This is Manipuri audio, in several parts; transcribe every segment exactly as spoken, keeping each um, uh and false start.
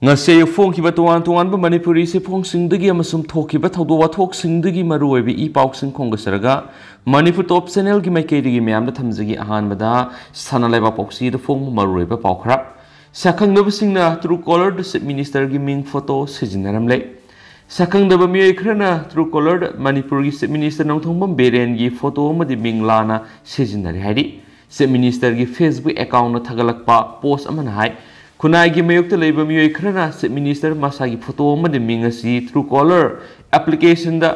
ꯉꯁꯤ ꯑꯌꯨꯛ ꯐꯣꯡꯈꯤꯕ ꯇꯣꯉꯥꯟ ꯇꯣꯉꯥꯟꯕ ꯃꯅꯤꯄꯨꯔꯤ ꯆꯦꯐꯣꯡꯁꯤꯡꯗꯒꯤ ꯑꯃꯁꯨꯡ ꯊꯣꯛꯈꯤꯕ ꯊꯧꯗꯣꯛ ꯋꯥꯊꯣꯛꯁꯤꯡꯗꯒꯤ ꯃꯔꯨꯑꯣꯏꯕ ꯏ ꯄꯥꯎꯁꯤꯡ ꯈꯣꯝꯒꯠꯆꯔꯒ ꯃꯅꯤꯄꯨꯔ ꯇꯣꯞ ꯆꯦꯅꯦꯜꯒꯤ ꯃꯥꯏꯀꯩꯗꯒꯤ ꯃꯌꯥꯝꯗ ꯊꯝꯖꯒꯦ꯫ ꯑꯍꯥꯟꯕꯗ ꯁꯅꯥ ꯂꯩꯕꯥꯛ ꯄꯥꯎꯆꯦꯗ ꯐꯣꯡꯕ ꯃꯔꯨꯑꯣꯏꯕ ꯄꯥꯎ ꯈꯔ꯫ ꯁꯛꯈꯪꯗꯕꯁꯤꯡꯅ ꯇ꯭ꯔꯨ ꯀꯣꯂꯔꯗ ꯆꯤꯐ ꯃꯤꯅꯤꯁꯇꯔꯒꯤ ꯃꯤꯡ ꯐꯣꯇꯣ ꯁꯤꯖꯤꯟꯅꯔꯝꯂꯦ꯫ ꯁꯛꯈꯪꯗꯕ ꯃꯤꯑꯣꯏ ꯈꯔꯅ ꯇ꯭ꯔꯨ ꯀꯣꯂꯔꯗ ꯃꯅꯤꯄꯨꯔꯒꯤ ꯆꯤꯐ ꯃꯤꯅꯤꯁꯇꯔ ꯅꯣꯡꯊꯣꯝꯕꯝ ꯕꯤꯔꯦꯟꯒꯤ ꯐꯣꯇꯣ ꯑꯃꯗꯤ ꯃꯤꯡ ꯂꯥꯟꯅ ꯁꯤꯖꯤꯟꯅꯔꯦ ꯍꯥꯏꯔꯤ꯫ ꯆꯤꯐ ꯃꯤꯅꯤꯁꯇꯔꯒꯤ ꯐꯦꯁꯕꯨꯛ ꯑꯦꯀꯥꯎꯟꯗ ꯊꯥꯒꯠꯂꯛꯄ ꯄꯣꯁ ꯑꯃꯅ ꯍꯥꯏ, ꯈꯨꯟꯅꯥꯏꯒꯤ ꯃꯥꯌꯣꯛꯇ ꯂꯩꯕ ꯃꯤꯑꯣꯏ ꯈꯔꯅ ꯆꯤꯐ ꯃꯤꯅꯤꯁꯇꯔ ꯃꯁꯥꯒꯤ ꯐꯣꯇꯣ ꯑꯃꯗꯤ ꯃꯤꯡ ꯑꯁꯤ ꯇ꯭ꯔꯨ ꯀꯣꯂꯔ ꯑꯦꯄ꯭ꯂꯤꯀꯦꯁꯟꯗ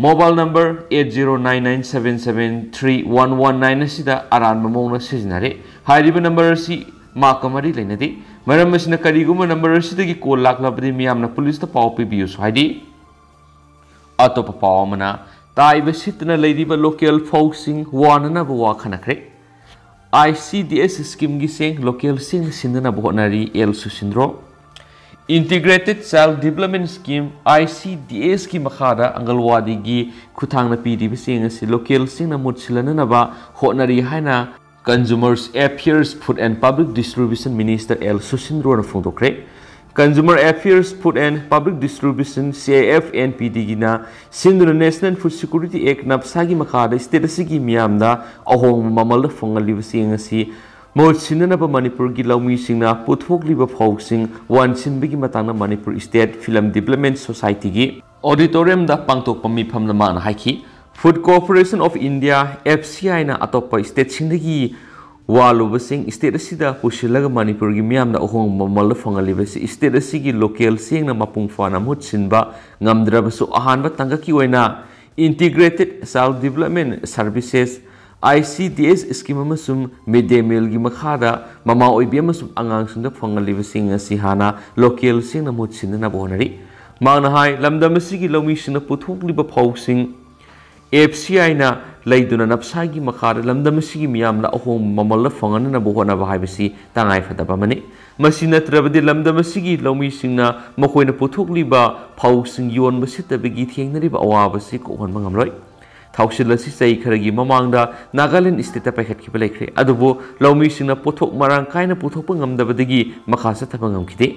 mobile number eight zero nine nine seven seven three one one nine ꯑꯁꯤꯗ ꯑꯔꯥꯟꯕ ꯃꯑꯣꯡꯗ ꯁꯤꯖꯤꯟꯅꯔꯦ꯫ ꯍꯥꯏꯔꯤꯕ ꯅꯝꯕꯔ ꯑꯁꯤ ꯃꯍꯥꯛꯀ ꯃꯔꯤ ꯂꯩꯅꯗꯦ꯫ ꯃꯔꯝ ꯑꯁꯤꯅ ꯀꯔꯤꯒꯨꯝꯕ ꯅꯝꯕꯔ ꯑꯁꯤꯗꯒꯤ ꯀꯣꯜ ꯂꯥꯛꯂꯕꯗꯤ ꯃꯤꯌꯥꯝꯅ ꯄꯨꯂꯤꯁꯇ ꯄꯥꯎ ꯄꯤꯕꯤꯌꯨꯁꯨ ꯍꯥꯏꯔꯤ꯫ ꯑꯇꯣꯞꯄ ꯄꯥꯎ ꯑꯃꯅ, ꯇꯥꯏꯕ ꯁꯤꯠꯇꯅ ꯂꯩꯔꯤꯕ ꯂꯣꯀꯦꯜ ꯐꯧꯁꯤꯡ ꯋꯥꯅꯅꯕ ꯋꯥ ꯈꯟꯅꯈ꯭ꯔꯦ꯫ ICDS ꯁ꯭ꯀꯤꯝꯒꯤ ꯆꯦꯡ ꯂꯣꯀꯦꯜꯁꯤꯡꯅ ꯁꯤꯟꯅꯅꯕ ꯍꯣꯠꯅꯔꯤ, L ꯁꯨꯁꯤꯟꯗ꯭ꯔꯣ꯫ Integrated Child Development Scheme, ICDS ꯀꯤ ꯃꯈꯥꯗ ꯑꯪꯒꯜꯋꯥꯗꯤꯒꯤ ꯈꯨꯠꯊꯥꯡꯅ ꯄꯤꯔꯤꯕ ꯆꯦꯡ ꯑꯁꯤ ꯂꯣꯀꯦꯜꯁꯤꯡꯅ ꯃꯍꯨꯠ ꯁꯤꯜꯍꯟꯅꯅꯕ ꯍꯣꯠꯅꯔꯤ ꯍꯥꯏꯅ Consumers Affairs, Food and Public Distribution Minister L ꯁꯨꯁꯤꯟꯗ꯭ꯔꯣꯅ ꯐꯣꯡꯗꯣꯛꯈ꯭ꯔꯦ꯫ Consumer Affairs, Food and Public Distribution, CAF&PDꯒꯤꯅ ꯁꯤꯟꯗꯨꯅ National Food Security Act, ꯅꯞꯁꯥꯒꯤ ꯃꯈꯥꯗ ꯁ꯭ꯇꯦꯠ ꯑꯁꯤꯒꯤ ꯃꯤꯌꯥꯝꯗ ꯑꯍꯣꯡꯕ ꯃꯃꯜꯗ ꯐꯪꯍꯜꯂꯤꯕ ꯆꯦꯡ ꯑꯁꯤ ꯃꯍꯨꯠ ꯁꯤꯟꯅꯅꯕ ꯃꯅꯤꯄꯨꯔꯒꯤ ꯂꯧꯃꯤꯁꯤꯡꯅ ꯄꯨꯊꯣꯛꯂꯤꯕ ꯐꯧꯁꯤꯡ ꯋꯥꯟꯁꯤꯟꯕꯒꯤ ꯃꯇꯥꯡꯗ ꯃꯅꯤꯄꯨꯔ ꯁ꯭ꯇꯦꯠ ꯐꯤꯂꯝ ꯗꯤꯕꯂꯞꯃꯦꯟ ꯁꯣꯁꯥꯏꯇꯤꯒꯤ ꯑꯣꯗꯤꯇꯣꯔꯤꯌꯝꯗ ꯄꯥꯡꯊꯣꯛꯄ ꯃꯤꯐꯝꯗ ꯃꯥꯅ ꯍꯥꯏꯈꯤ, Food Corporation of India, FCIꯅ ꯑꯇꯣꯞꯄ ꯁ꯭ꯇꯦꯠꯁꯤꯡꯗꯒꯤ ꯋꯥꯜꯂꯨꯕꯁꯤꯡ ꯁ꯭ꯇꯦꯠ ꯑꯁꯤꯗ ꯄꯨꯁꯤꯜꯂꯒ ꯃꯅꯤꯄꯨꯔꯒꯤ ꯃꯤꯌꯥꯝꯗ ꯑꯍꯣꯡꯕ ꯃꯃꯜꯗ ꯐꯪꯍꯜꯂꯤꯕꯁꯤ ꯁ꯭ꯇꯦꯠ ꯑꯁꯤꯒꯤ ꯂꯣꯀꯦꯜ ꯆꯦꯡꯅ ꯃꯄꯨꯡ ꯐꯥꯅ ꯃꯍꯨꯠ ꯁꯤꯟꯕ ꯉꯝꯗ꯭ꯔꯕꯁꯨ, ꯑꯍꯥꯟꯕ ꯇꯥꯡꯀꯛꯀꯤ ꯑꯣꯏꯅ Integrated Child Development Services, ICDS scheme ꯑꯃꯁꯨꯡ ꯃꯤꯗ ꯗꯦ ꯃꯤꯜꯒꯤ ꯃꯈꯥꯗ ꯃꯃꯥ ꯑꯣꯏꯕꯤ ꯑꯃꯁꯨꯡ ꯑꯉꯥꯡꯁꯤꯡꯗ ꯐꯪꯍꯜꯂꯤꯕꯁꯤꯡ ꯑꯁꯤ ꯍꯥꯟꯅ ꯂꯣꯀꯦꯜꯁꯤꯡꯅ ꯃꯍꯨꯠ ꯁꯤꯟꯅꯅꯕ ꯍꯣꯠꯅꯔꯤ꯫ ꯃꯍꯥꯛꯅ ꯍꯥꯏ, ꯂꯝꯗꯝ ꯑꯁꯤꯒꯤ ꯂꯧꯃꯤꯁꯤꯡꯅ ꯄꯨꯊꯣꯛꯂꯤꯕ ꯐꯧꯁꯤꯡ FCIꯅ ꯂꯩꯗꯨꯅ ꯅꯞꯁꯥꯒꯤ ꯃꯈꯥꯗ ꯂꯝꯗꯝ ꯑꯁꯤꯒꯤ ꯃꯤꯌꯥꯝꯅ ꯑꯍꯣꯡꯕ ꯃꯃꯜꯗ ꯐꯪꯍꯟꯅꯅꯕ ꯍꯣꯠꯅꯕ ꯍꯥꯏꯕꯁꯤ ꯇꯉꯥꯏꯐꯗꯕ ꯑꯃꯅꯤ꯫ ꯃꯁꯤ ꯅꯠꯇ꯭ꯔꯕꯗꯤ ꯂꯝꯗꯝ ꯑꯁꯤꯒꯤ ꯂꯧꯃꯤꯁꯤꯡꯅ ꯃꯈꯣꯏꯅ ꯄꯨꯊꯣꯛꯂꯤꯕ ꯐꯧꯁꯤꯡ ꯌꯣꯟꯕ ꯁꯤꯠꯇꯕꯒꯤ ꯊꯦꯡꯅꯔꯤꯕ ꯑꯋꯥꯕꯁꯤ ꯀꯣꯛꯍꯟꯕ ꯉꯝꯂꯣꯏ꯫ ꯊꯧꯁꯤꯜ ꯑꯁꯤ ꯆꯍꯤ ꯈꯔꯒꯤ ꯃꯃꯥꯡꯗ ꯅꯥꯒꯥꯂꯦꯟ state ꯇ ꯄꯥꯏꯈꯠꯈꯤꯕ ꯂꯩꯈ꯭ꯔꯦ꯫ ꯑꯗꯨꯕꯨ ꯂꯧꯃꯤꯁꯤꯡꯅ ꯄꯣꯠꯊꯣꯛ ꯃꯔꯥꯡ ꯀꯥꯏꯅ ꯄꯨꯊꯣꯛꯄ ꯉꯝꯗꯕꯗꯒꯤ ꯃꯈꯥ ꯆꯠꯊꯕ ꯉꯝꯈꯤꯗꯦ꯫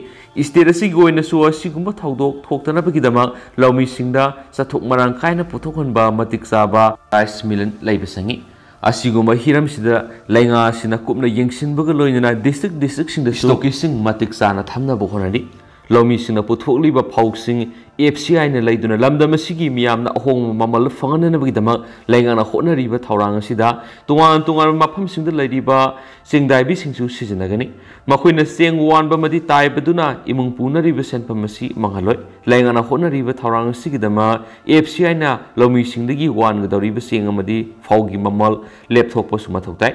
State ꯑꯁꯤꯒꯤ ꯑꯣꯏꯅꯁꯨ ꯑꯁꯤꯒꯨꯝꯕ ꯊꯧꯗꯣꯛ ꯊꯣꯛꯇꯅꯕꯒꯤꯗꯃꯛ ꯂꯧꯃꯤꯁꯤꯡꯗ ꯆꯥꯊꯣꯛ ꯃꯔꯥꯡ ꯀꯥꯏꯅ ꯄꯨꯊꯣꯛꯍꯟꯕ ꯃꯇꯤꯛ ꯆꯥꯕ rice mill ꯂꯩꯕ ꯆꯪꯏ꯫ ꯑꯁꯤꯒꯨꯝꯕ ꯍꯤꯔꯝꯁꯤꯗ ꯂꯩꯉꯥꯛ ꯑꯁꯤꯅ ꯀꯨꯞꯅ ꯌꯦꯡꯁꯤꯟꯕꯒ ꯂꯣꯏꯅꯅ district district ꯁꯤꯡꯗꯁꯨ stockist ꯁꯤꯡ ꯃꯇꯤꯛ ꯆꯥꯅ ꯊꯝꯅꯕ ꯍꯣꯠꯅꯔꯤ꯫ ꯂꯧꯃꯤꯁꯤꯡꯅ ꯄꯨꯊꯣꯛꯂꯤꯕ ꯐꯧꯁꯤꯡ F C I ꯅ ꯂꯩꯗꯨꯅ ꯂꯝꯗꯝ ꯑꯁꯤꯒꯤ ꯃꯤꯌꯥꯝꯅ ꯑꯍꯣꯡꯕ ꯃꯃꯜ ꯐꯪꯍꯟꯅꯕꯒꯤꯗꯃꯛ ꯂꯩꯉꯥꯛꯅ ꯍꯣꯠꯅꯔꯤꯕ ꯊꯧꯔꯥꯡ ꯑꯁꯤꯗ ꯇꯣꯉꯥꯟ ꯇꯣꯉꯥꯟꯕ ꯃꯐꯝꯁꯤꯡꯗ ꯂꯩꯔꯤꯕ ꯆꯦꯡꯗꯥꯏꯕꯤꯁꯤꯡꯁꯨ ꯁꯤꯖꯤꯟꯅꯒꯅꯤ꯫ ꯃꯈꯣꯏꯅ ꯆꯦꯡ ꯋꯥꯟꯕ ꯑꯃꯗꯤ ꯇꯥꯏꯕꯗꯨꯅ ꯏꯃꯨꯡ ꯄꯨꯅꯔꯤꯕ ꯁꯦꯟꯐꯝ ꯑꯁꯤ ꯃꯥꯡꯍꯜꯂꯣꯏ꯫ ꯂꯩꯉꯥꯛꯅ ꯍꯣꯠꯅꯔꯤꯕ ꯊꯧꯔꯥꯡ ꯑꯁꯤꯒꯤꯗꯃꯛ F C I ꯅ ꯂꯧꯃꯤꯁꯤꯡꯗꯒꯤ ꯋꯥꯟꯒꯗꯧꯔꯤꯕ ꯆꯦꯡ ꯑꯃꯗꯤ ꯐꯧꯒꯤ ꯃꯃꯜ ꯂꯦꯞꯊꯣꯛꯄꯁꯨ ꯃꯊꯧ ꯇꯥꯏ꯫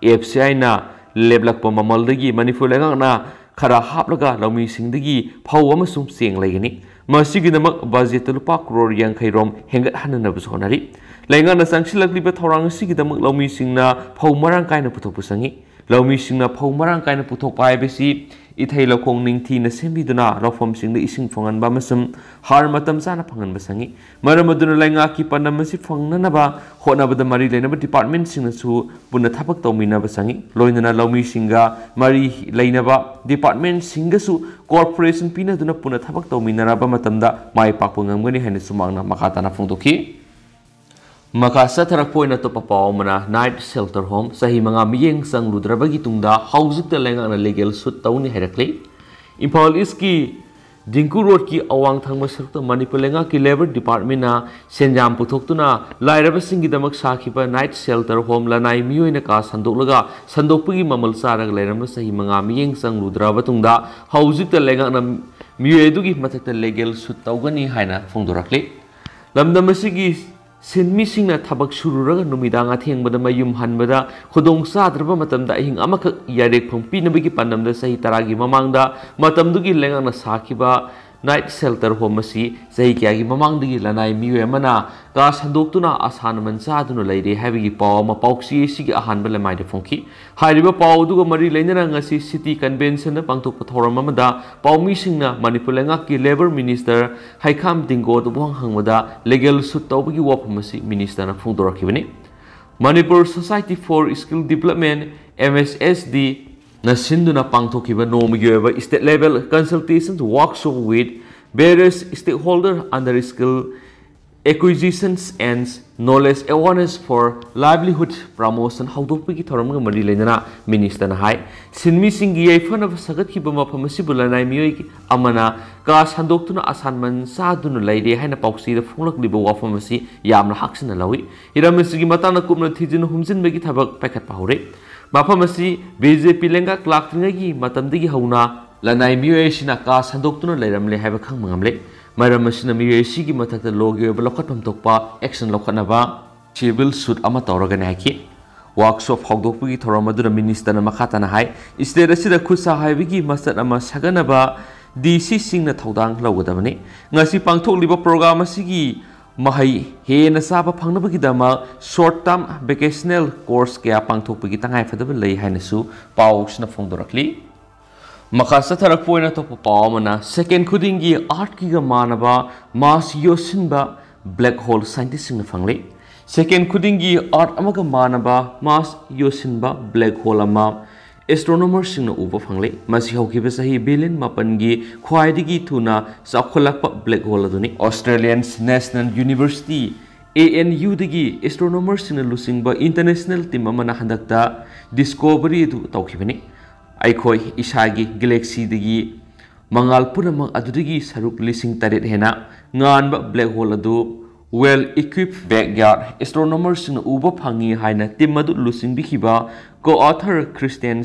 F C I ꯅ ꯂꯦꯞꯂꯛꯄ ꯃꯃꯜꯗꯒꯤ ꯃꯅꯤꯄꯨꯔ ꯂꯩꯉꯥꯛꯅ ꯈꯔ ꯍꯥꯞꯂꯒ ꯂꯧꯃꯤꯁꯤꯡꯗꯒꯤ ꯐꯧ ꯑꯃꯁꯨꯡ ꯆꯦꯡ ꯂꯩꯒꯅꯤ꯫ ꯃꯁꯤꯒꯤꯗꯃꯛ budget ꯇ ꯂꯨꯄꯥ ꯀ꯭ꯔꯣꯔ ꯌꯥꯡꯈꯩ ꯔꯣꯝ ꯍꯦꯟꯒꯠꯍꯟꯅꯅꯕꯁꯨ ꯍꯣꯠꯅꯔꯤ꯫ ꯂꯩꯉꯥꯛꯅ ꯆꯪꯁꯤꯜꯂꯛꯂꯤꯕ ꯊꯧꯔꯥꯡ ꯑꯁꯤꯒꯤꯗꯃꯛ ꯂꯧꯃꯤꯁꯤꯡꯅ ꯐꯧ ꯃꯔꯥꯡ ꯀꯥꯏꯅ ꯄꯨꯊꯣꯛꯄ ꯆꯪꯏ꯫ ꯂꯧꯃꯤꯁꯤꯡꯅ ꯐꯧ ꯃꯔꯥꯡ ꯀꯥꯏꯅ ꯄꯨꯊꯣꯛꯄ ꯍꯥꯏꯕꯁꯤ ꯏꯊꯩ ꯂꯧꯈꯣꯡ ꯅꯤꯡꯊꯤꯅ ꯁꯦꯝꯕꯤꯗꯨꯅ ꯂꯧꯐꯝꯁꯤꯡꯗ ꯏꯁꯤꯡ ꯐꯪꯍꯟꯕ ꯑꯃꯁꯨꯡ ꯍꯥꯔ ꯃꯇꯝ ꯆꯥꯅ ꯐꯪꯍꯟꯕ ꯆꯪꯏ꯫ ꯃꯔꯝ ꯑꯗꯨꯅ ꯂꯩꯉꯥꯛꯀꯤ ꯄꯥꯟꯗꯝ ꯑꯁꯤ ꯐꯪꯅꯅꯕ ꯍꯣꯠꯅꯕꯗ ꯃꯔꯤ ꯂꯩꯅꯕ department ꯁꯤꯡꯅꯁꯨ ꯄꯨꯟꯅ ꯊꯕꯛ ꯇꯧꯃꯤꯟꯅꯕ ꯆꯪꯏ꯫ ꯂꯣꯏꯅꯅ ꯂꯧꯃꯤꯁꯤꯡꯒ ꯃꯔꯤ ꯂꯩꯅꯕ department ꯁꯤꯡꯒꯁꯨ cooperation ꯄꯤꯅꯗꯨꯅ ꯄꯨꯟꯅ ꯊꯕꯛ ꯇꯧꯃꯤꯟꯅꯔꯕ ꯃꯇꯝꯗ ꯃꯥꯏ ꯄꯥꯛꯄ ꯉꯝꯒꯅꯤ ꯍꯥꯏꯅꯁꯨ ꯃꯍꯥꯛꯅ ꯃꯈꯥ ꯇꯥꯅ ꯐꯣꯡꯗꯣꯛꯈꯤ꯫ ꯃꯈꯥ ꯆꯠꯊꯔꯛꯄ ꯑꯣꯏꯅ ꯑꯇꯣꯞꯄ ꯄꯥꯎ ꯑꯃꯅ, night shelter home ꯆꯍꯤ ꯃꯉꯥ ꯃꯤꯠꯌꯦꯡ ꯆꯪꯂꯨꯗ꯭ꯔꯕꯒꯤ ꯇꯨꯡꯗ ꯍꯧꯖꯤꯛꯇ ꯂꯩꯉꯥꯛꯅ legal suit ꯇꯧꯅꯤ ꯍꯥꯏꯔꯛꯂꯤ꯫ ꯏꯝꯐꯥꯜ East ꯀꯤ ꯗꯤꯡꯀꯨ ꯔꯣꯗꯀꯤ ꯑꯋꯥꯡ ꯊꯪꯕ ꯁꯔꯨꯛꯇ ꯃꯅꯤꯄꯨꯔ ꯂꯩꯉꯥꯛꯀꯤ Labour Department ꯅ ꯁꯦꯟꯖꯥꯝ ꯄꯨꯊꯣꯛꯇꯨꯅ ꯂꯥꯏꯔꯕꯁꯤꯡꯒꯤꯗꯃꯛ ꯁꯥꯈꯤꯕ night shelter home ꯂꯅꯥꯏ ꯃꯤꯑꯣꯏꯅ ꯀꯥ ꯁꯟꯗꯣꯛꯂꯒ ꯁꯟꯗꯣꯛꯄꯒꯤ ꯃꯃꯜ ꯆꯥꯔꯒ ꯂꯩꯔꯝꯕ ꯆꯍꯤ ꯃꯉꯥ ꯃꯤꯠꯌꯦꯡ ꯆꯪꯂꯨꯗ꯭ꯔꯕ ꯇꯨꯡꯗ ꯍꯧꯖꯤꯛꯇ ꯂꯩꯉꯥꯛꯅ ꯃꯤꯑꯣꯏ ꯑꯗꯨꯒꯤ ꯃꯊꯛꯇ legal suit ꯇꯧꯒꯅꯤ ꯍꯥꯏꯅ ꯐꯣꯡꯗꯣꯔꯛꯂꯤ꯫ ꯂꯝꯗꯝ ꯑꯁꯤꯒꯤ ꯁꯤꯟꯃꯤꯁꯤꯡꯅ ꯊꯕꯛ ꯁꯨꯔꯨꯔꯒ ꯅꯨꯃꯤꯗꯥꯡ ꯑꯊꯦꯡꯕꯗ ꯃꯌꯨꯝ ꯍꯟꯕꯗ ꯈꯨꯗꯣꯡ ꯆꯥꯗ꯭ꯔꯕ ꯃꯇꯝꯗ ꯑꯍꯤꯡ ꯑꯃꯈꯛ ꯌꯥꯏꯔꯦꯛꯐꯝ ꯄꯤꯅꯕꯒꯤ ꯄꯥꯟꯗꯝꯗ ꯆꯍꯤ ꯇꯔꯥꯒꯤ ꯃꯃꯥꯡꯗ ꯃꯇꯝꯗꯨꯒꯤ ꯂꯩꯉꯥꯛꯅ ꯁꯥꯈꯤꯕ Night Shelter Home ꯑꯁꯤ ꯆꯍꯤ ꯀꯌꯥꯒꯤ ꯃꯃꯥꯡꯗꯒꯤ ꯂꯅꯥꯏ ꯃꯤꯑꯣꯏ ꯑꯃꯅ ꯀꯥ ꯁꯟꯗꯣꯛꯇꯨꯅ ꯑꯁꯥꯟꯅꯃꯟ ꯆꯥꯗꯨꯅ ꯂꯩꯔꯦ ꯍꯥꯏꯕꯒꯤ ꯄꯥꯎ ꯑꯃ ꯄꯥꯎꯆꯦ ꯑꯁꯤꯒꯤ ꯑꯍꯥꯟꯕ ꯂꯃꯥꯏꯗ ꯐꯣꯡꯈꯤ꯫ ꯍꯥꯏꯔꯤꯕ ꯄꯥꯎ ꯑꯗꯨꯒ ꯃꯔꯤ ꯂꯩꯅꯅ ꯉꯁꯤ City Conventionꯗ ꯄꯥꯡꯊꯣꯛꯄ ꯊꯧꯔꯝ ꯑꯃꯗ ꯄꯥꯎꯃꯤꯁꯤꯡꯅ ꯃꯅꯤꯄꯨꯔ ꯂꯩꯉꯥꯛꯀꯤ Labour Minister ꯍꯩꯈꯥꯝ ꯇꯤꯡꯒꯣꯗ ꯋꯥꯍꯪ ꯍꯪꯕꯗ legal suit ꯇꯧꯕꯒꯤ ꯋꯥꯐꯝ ꯑꯁꯤ Ministerꯅ ꯐꯣꯡꯗꯣꯔꯛꯈꯤꯕꯅꯤ꯫ Manipur Society for Skill Development, MSSD, ꯅ ꯁꯤꯟꯗꯨꯅ ꯄꯥꯡꯊꯣꯛꯈꯤꯕ ꯅꯣꯡꯃꯒꯤ ꯑꯣꯏꯕ State Level Consultations Workshop with various stakeholder under Skill Acquisitions and Knowledge Awareness for Livelihood Promotion ꯍꯧꯗꯣꯛꯄꯒꯤ ꯊꯧꯔꯝꯒ ꯃꯔꯤ ꯂꯩꯅꯅ Ministerꯅ ꯍꯥꯏ, ꯁꯤꯟꯃꯤꯁꯤꯡꯒꯤ ꯌꯥꯏꯐꯅꯕ ꯁꯥꯒꯠꯈꯤꯕ ꯃꯐꯝ ꯑꯁꯤꯕꯨ ꯂꯅꯥꯏ ꯃꯤꯑꯣꯏ ꯑꯃꯅ ꯀꯥ ꯁꯟꯗꯣꯛꯇꯨꯅ ꯑꯁꯥꯟꯃꯟ ꯆꯥꯗꯨꯅ ꯂꯩꯔꯦ ꯍꯥꯏꯅ ꯄꯥꯎꯆꯦꯗ ꯐꯣꯡꯂꯛꯂꯤꯕ ꯋꯥꯐꯝ ꯑꯁꯤ ꯌꯥꯝꯅ ꯍꯥꯛꯆꯤꯟꯅ ꯂꯧꯏ꯫ ꯍꯤꯔꯝ ꯑꯁꯤꯒꯤ ꯃꯇꯥꯡꯗ ꯀꯨꯞꯅ ꯊꯤꯖꯤꯟ ꯍꯨꯝꯖꯤꯟꯕꯒꯤ ꯊꯕꯛ ꯄꯥꯏꯈꯠꯄ ꯍꯧꯔꯦ꯫ ꯃꯐꯝ ꯑꯁꯤ BJP ꯂꯩꯉꯥꯛ ꯂꯥꯛꯇ꯭ꯔꯤꯉꯩꯒꯤ ꯃꯇꯝꯗꯒꯤ ꯍꯧꯅ ꯂꯅꯥꯏ ꯃꯤꯑꯣꯏ ꯑꯁꯤꯅ ꯀꯥ ꯁꯟꯗꯣꯛꯇꯨꯅ ꯂꯩꯔꯝꯂꯦ ꯍꯥꯏꯕ ꯈꯪꯕ ꯉꯝꯂꯦ꯫ ꯃꯔꯝ ꯑꯁꯤꯅ ꯃꯤꯑꯣꯏ ꯑꯁꯤꯒꯤ ꯃꯊꯛꯇ lawꯒꯤ ꯑꯣꯏꯕ ꯂꯧꯈꯠꯐꯝ ꯊꯣꯛꯄ action ꯂꯧꯈꯠꯅꯕ civil suit ꯑꯃ ꯇꯧꯔꯒꯅꯤ ꯍꯥꯏꯈꯤ꯫ Workshop ꯍꯧꯗꯣꯛꯄꯒꯤ ꯊꯧꯔꯝ ꯑꯗꯨꯗ Ministerꯅ ꯃꯈꯥ ꯇꯥꯅ ꯍꯥꯏ, State ꯑꯁꯤꯗ ꯈꯨꯠ ꯁꯥ ꯍꯩꯕꯒꯤ ꯃꯆꯠ ꯑꯃ ꯁꯥꯒꯠꯅꯕ DCꯁꯤꯡꯅ ꯊꯧꯗꯥꯡ ꯂꯧꯒꯗꯕꯅꯤ꯫ ꯉꯁꯤ ꯄꯥꯡꯊꯣꯛꯂꯤꯕ program ꯑꯁꯤꯒꯤ ꯃꯍꯩ ꯍꯦꯟꯅ ꯆꯥꯕ ꯐꯪꯅꯕꯒꯤꯗꯃꯛ short term vocational course ꯀꯌꯥ ꯄꯥꯡꯊꯣꯛꯄꯒꯤ ꯇꯉꯥꯏꯐꯗꯕ ꯂꯩ ꯍꯥꯏꯅꯁꯨ ꯄꯥꯎꯁꯤꯅ ꯐꯣꯡꯗꯣꯔꯛꯂꯤ꯫ ꯃꯈꯥ ꯆꯠꯊꯔꯛꯄ ꯑꯣꯏꯅ ꯑꯇꯣꯞꯄ ꯄꯥꯎ ꯑꯃꯅ, second ꯈꯨꯗꯤꯡꯒꯤ Earthꯀꯤꯒ ꯃꯥꯟꯅꯕ mass ꯌꯣꯠꯁꯤꯟꯕ black hole scientistꯁꯤꯡꯅ ꯐꯪꯂꯦ꯫ Second ꯈꯨꯗꯤꯡꯒꯤ Earth ꯑꯃꯒ ꯃꯥꯟꯅꯕ mass ꯌꯣꯠꯁꯤꯟꯕ black hole ꯑꯃ astronomerꯁꯤꯡꯅ ꯎꯕ ꯐꯪꯂꯦ꯫ ꯃꯁꯤ ꯍꯧꯈꯤꯕ ꯆꯍꯤ billion ꯃꯥꯄꯟꯒꯤ ꯈ꯭ꯋꯥꯏꯗꯒꯤ ꯊꯨꯅ ꯆꯥꯎꯈꯠꯂꯛꯄ black hole ꯑꯗꯨꯅꯤ꯫ Australian National University, ANUꯗꯒꯤ astronomerꯁꯤꯡꯅ ꯂꯨꯆꯤꯡꯕ international team ꯑꯃꯅ ꯍꯟꯗꯛꯇ discovery ꯑꯗꯨ ꯇꯧꯈꯤꯕꯅꯤ꯫ ꯑꯩꯈꯣꯏ ꯏꯁꯥꯒꯤ galaxyꯗꯒꯤ ꯃꯉꯥꯜ ꯄꯨꯝꯅꯃꯛ ꯑꯗꯨꯗꯒꯤ ꯁꯔꯨꯛ ꯂꯤꯁꯤꯡ ꯇꯔꯦꯠ ꯍꯦꯟꯅ ꯉꯥꯟꯕ black hole ꯑꯗꯨ well equipped backyard astronomerꯁꯤꯡꯅ ꯎꯕ ꯐꯪꯉꯤ ꯍꯥꯏꯅ team ꯑꯗꯨ ꯂꯨꯆꯤꯡꯕꯤꯈꯤꯕ co-author Christian